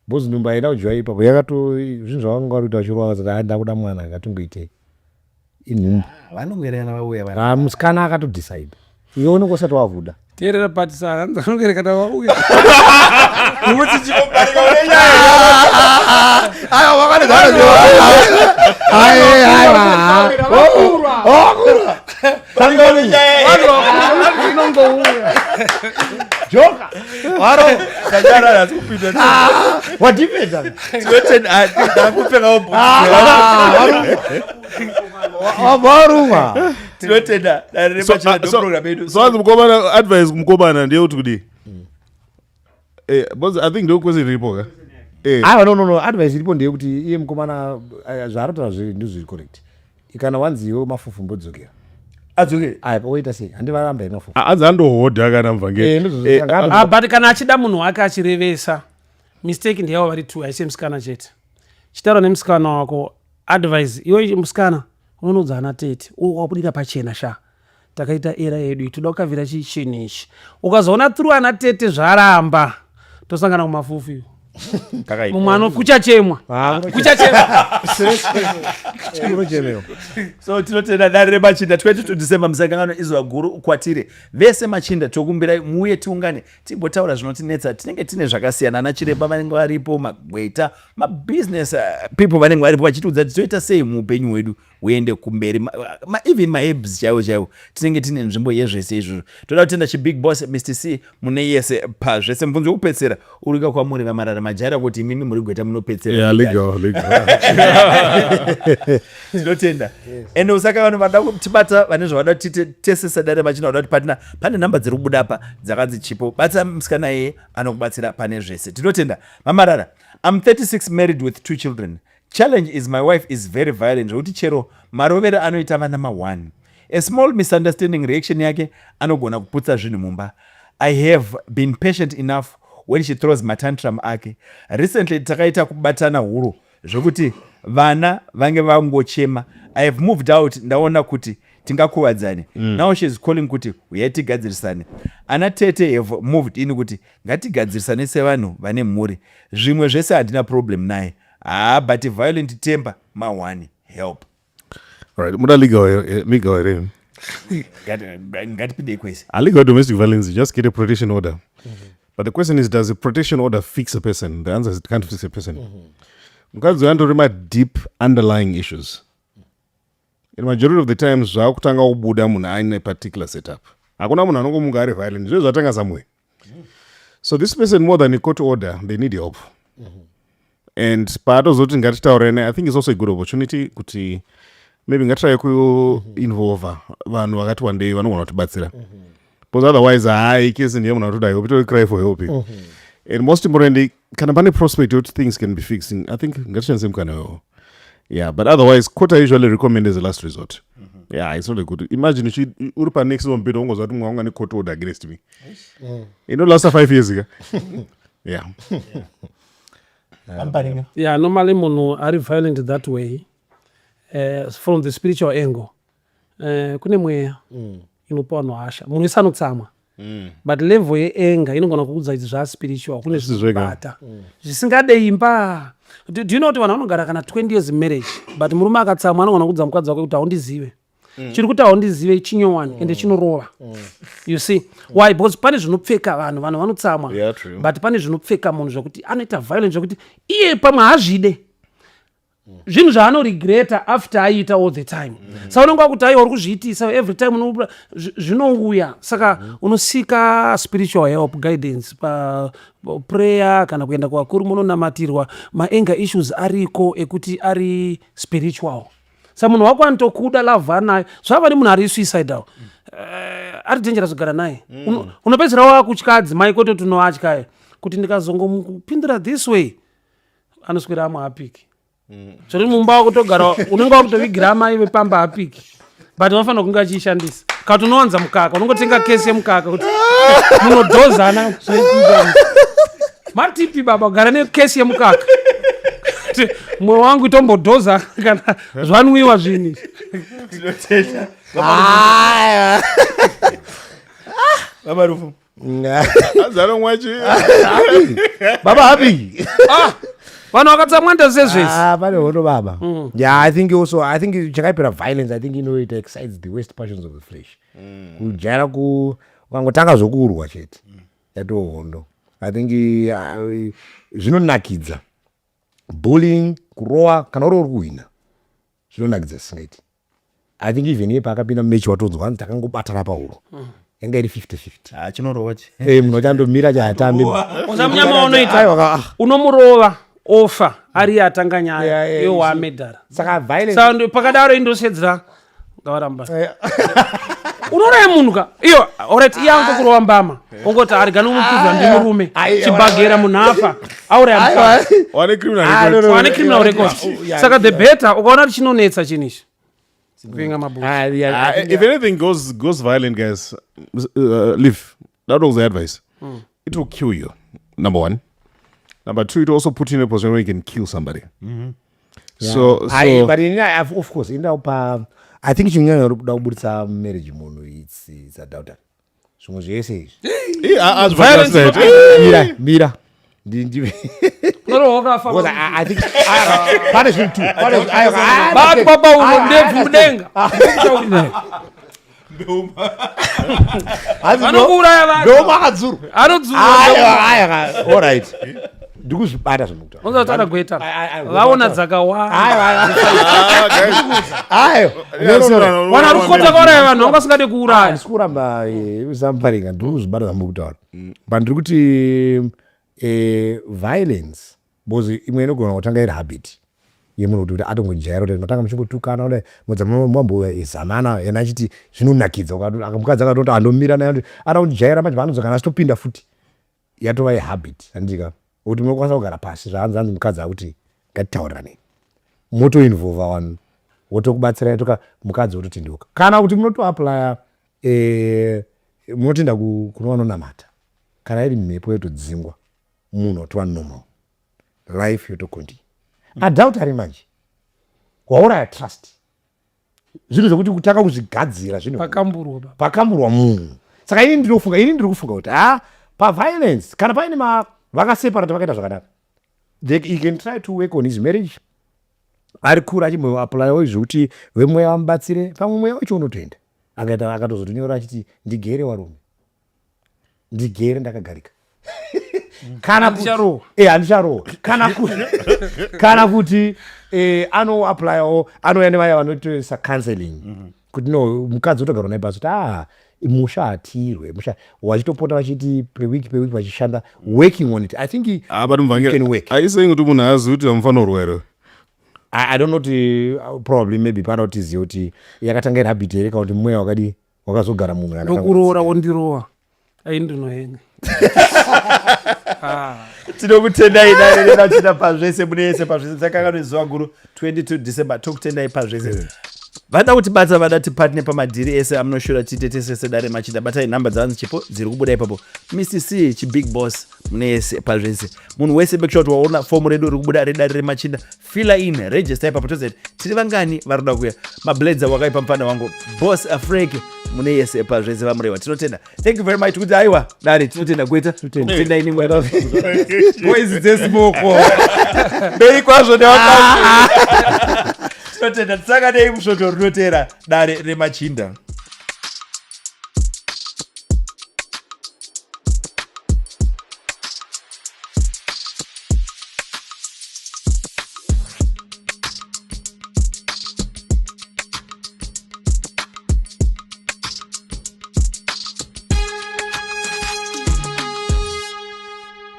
because nhumbu haina kudyiwa ipapo, yakato zvinhu zvavanga vari kuita vachirova, vakazoti ha, ndakuda mwana, ngatingoitei inhumbu. Vanongoerana vauya. Ah, musikana akatodecide, iwe unenge usati wavuda. Teerera, patisana anongerekana vauya. Nokuti chinobarika unenyaya. Aiwa, aiwa. Vakura. Vanhu inongouya. Joka waro. Kanyara hasi kupinda. Wadhipedza. Ndakupfekawo. Waruma. Tinotenda dare remachina, ndoprogram yedu. So hanzi mukomana, advice kumukomana ndeyekuti kudii? Because I think ndo question iripo ka. Aiwa, no, advice iripo ndeyekuti iye mukomana, zvaari zviri ndizviri correct. Kana wanzi iwe mafufu, mbodzokera. Adzoke. Aiwa, oita sei? Handivaramba here mafufu? Hanzi andohodha kana muvhangeri. Ndizvo. Ah, but kana achida munhu wake achirevesa. Mistake ndeyavo vari two, haisi yemusikana chete. Chitaura nemusikana wako, advice iwe musikana unonoudza ana tete wabudira pachena sha takaita era yedu iyi toda kukavhira chii chinhu ichi. Ukazoona through ana tete zvaramba tosangana kumafufu iwo. Mumwe ano kuchachemwa. Kuchachemwa. Kunochemewa. So tinotenda dare remachinda 22 December musangano izuva guru kwatiri vese machinda tokumbirai muuye tiungane timbotaura zvinotinetsa. Tinenge tine zvakasiyana, ana chiremba vanenge varipo, magweta, mabusiness people vanenge varipo vachitiudza kuti toita sei muupenyu hwedu huende kumberi, even maherbs chaiwo chaiwo tinenge tine nzvimbo yezvese izvozvo. Toda kutenda chibig boss Mr C mune yese pazvese. Mubvunzo wekupedzisira urika kwamuri vaMarara, majaira kuti imimi muri gweta munopedzisira. Yeah, legal, legal. Tinotenda. Ende usaka vanhu vada kutibata vane zvavada kuti tese sadare vachina kuda kuti patina pane nhamba dziri kubuda apa dzakanzi chipo batsa musikana iye anokubatsira pane zvese. Tinotenda vaMarara. I'm 36 married with 2 children. Challenge is my wife is very violent zvekuti chero marovero anoita vana ma1. A small misunderstanding reaction yake anogona kuputsa zvinhu mumba. I have been patient enough when she throws matantrum ake. Recently takaita kubatana huro zvekuti vana vange vangochema. I have moved out ndaona kuti tingakuvadzane. Now she is calling kuti huyai tigadzirisane. Ana tete have moved in kuti ngatigadzirisane sevanhu vane mhuri. Zvimwe zvese handina problem naye. Haa but violent temper ma1 help. Right, muda legal legal here. Ngatipindei kwese. A legal domestic violence, just get a protection order. But the question is, does a protection order fix a person? The answer is it can't fix a person. Mukadzi uyu andori ma-deep underlying issues. In majority of the times zvakutanga kubuda munhu aine particular setup. Hakuna munhu anongomuka ari violent. Zvinhu zvatanga somewhere. So this person, more than a court order, they need help. And paatozoti ngatitaurane, I think it's also a good opportunity kuti maybe ngatitry kuinvolva vanhu vakati wandei vanogona kutibatsira. Because otherwise, hayi kesi ndiye munhu atoda help, itori cry for help. And most importantly, kana pane prospect yekuti things can be fixed, I think ngatishandise mukana iwowo. Yeah, but otherwise, court I usually recommend as a last resort. Yeah, it's not a good. Imagine uri panext mubhedha wongozwa kuti mumwe wangu ane court order against me. Inolasta 5 years ka. Yeah. Vamuparinga. Yeah, normally munhu ari violent that way, from the spiritual angle, kune mweya inopa vanhu hasha. Munhu wese anotsamwa. But level yeanger inogona kuudza kuti zvaspiritual, kune Zvisi zvega. zvinobata zvisingade imba. Do you know kuti vanhu vanogara kana 20 years in marriage, but murume akatsamwa anogona kuudza mukadzi wake kuti haundizive. Chiri kuti haundizive chinyowani ende chinorova. You see why? Because pane zvinopfeka vanhu, vanhu vanotsamwa. Yeah, true. But pane zvinopfeka munhu zvekuti anoita violent zvekuti iye pamwe haazvide. Zvinhu zvaanoregreta after aita all the time. Saka unonga wakuti aiwa uri kuzviitisa every time unobuda zvinouya. Saka unosika spiritual help, guidance pa prayer kana kuenda kuvakuru munonamatirwa. Maanger issues ariko ekuti ari spiritual. Saka munhu wako anotokuda love anayo. Zvava nemunhu ari suicidal. Ari dangerous kugara naye. Unopedzisira wakutya adzimai kwete kuti unoatya kuti ndikazongomupindura this way anoswera amwe apiki. Zviri mumba wakutogara unenge wakutovigira amai vepamba apiki. But vanofanira kunge achiishandisa. Kana kuti unowanza mukaka, unongotenga kesi yemukaka kuti munodhozana zvoitika. Matipi baba kugara nekesi yemukaka. Kuti mwoyo wangu itombodhoza kana zvanwiwa zvinhu izvi. Tinotenda. Baba Rufu. Azaromwa chi. Baba happy. Vanhu vakatsamwa ndezvezvese. Ah, pane hondo baba. Yeah, I think also, I think chakaipira violence, I think it excites the worst passions of the flesh. Kujaira ku ukangotanga zvokurwa chete. Yatoo hondo. I think zvinonakidza. Bullying, kurowa kana uri kuhwina. Zvinonakidza zvisingaiti. I think even iye paakapinda mumechi watonzwa hanzi takangobatana pahuro. Yanga iri 50-50. Ah, chinorova chi. Munhu achandomira chahatambi. Usamunyama unoita. Aiwa, ah. Unomurova ofa ari atanga nyaya Yeah, iwe you see. waamedhara. Saka violence Saka pakadaro indosedzera ngavaramba. Unouraya munhu ka iyo alright iye angokurova mbama ongoti arigani umupfudza ndimurume chibhagera munhu afa auraya mukadzi. Wane criminal Ah, record. no, no, no. Wane criminal record. Yeah, Saka the better ukaona kuti chinonetsa chinhu ichi kuinga mabhuku. Ah, yeah, I think, If anything goes violent, guys, leave. That was the advice. It will kill you. Number one. Number two, it also put you in a position where you can kill somebody. So, I, so but ini, of course indaupa, I think chinyanya kuda kubudisa marriage munhu, it's adultery, zvimwe zvese izvi. Yeah, as Violence said, Mira, mira. Unorohwa wakafa. Because I think pane zvinhu two. Batu baba uno ndebvu mudenga. Vanokuuraya vanhu. Ndoma akadzurwa. Anodzurwa. Aiwa, aiwa, alright, ndikuzvibata zvemukutaura. Unza kuti anagweta. Vaona dzakawanda. Aiwa, Ah, guys. aiwa. Yeah, No, no, no. no, no, Wana no, rukota kauraya vanhu vanga vasingade kuuraya. Handisi kuramba zamuparinga, ndiri kuzvibata zvamukutaura, but ndiri kuti violence, because imwe inogona kutanga iri habit yemunhu kuti atongojaira kuti matanga muchingotukana kudai, modza mambozamana ena achiti zvinonakidza. Mukadzi akatoti andomira naye ada kundijaira, manje paanodzoka achitopinda futi yatova yehabit, handika? Kuti munokwanisa kugara pasi zvaanzi anzi mukadzi akuti ngatitaurirane, motoinvolva vanhu wotokubatsirai toka mukadzi wototenduka, kana kuti munotoapplya munotoenda kuno vanonamata, kana iri mhepo yotodzingwa, munhu otova normal, life yotocontinue. Adultery manje wauraya trust, zvinhu zvokuti kutanga kuzvigadzira zvinhu Pakamburwa baba. Pakamurwa munhu. Saka ini ndinofunga, ini ndiri kufunga kuti ha, paviolence kana paine vakaseparata vakaita zvakanaka, he can try to work on his marriage ari kure, achimboapplyawo zvekuti vemweya vamubatsire, pamwe mweya wacho unotoenda. Akaita akatozotonyora achiti ndigere warume, ndigere ndakagarika, kana Handicharohwa. Handicharohwa, kana kuti anoapplyawo, anouya nevaya vanotoisa counseling kuti no, mukadzi otogarwa naye pasi kuti ah, musha hatirwe musha, vachitopota vachiti per week, per week vachishanda, working on it. I think Ah, but it Mvangeri, can work. Are you saying kuti munhu haazivi kuti amufanira kurwa here? I don't know kuti probably maybe pana kuti tizive kuti yakatanga iri habit here kana kuti mweya wakadi wakazogara munhu akatanga. Ndokuroora wondirowa. Ai, ndinohenga. Tinokutendai dare renachina pazvese, mune yese pazvese. Takanga zuva guru 22 December. Tokutendai pazvese. Vada kutibata, vada tipartner pamadhiri ese amunoshura tiite tese sedare machinda, batai nhamba dzavanzi chipo dziri kubuda ipapo. Mr C chibig boss, mune yese pazvese. Munhu wese, make sure kuti waona fomu redu riri kubuda redare remachinda, fill in, register ipapo, toziva kuti tiri vangani vari kuda kuuya. Mablades wakaipa, mufana wangu boss Afrek, mune yese pazvese. Vamurewa, tinotenda, thank you very much. Kuti aiwa dare, tinotenda gweta, tendai ningwa boys dzesmoko mberi kwazvo newakati. Tinotenda, tisanganei musvoto rinotera dare remachinda.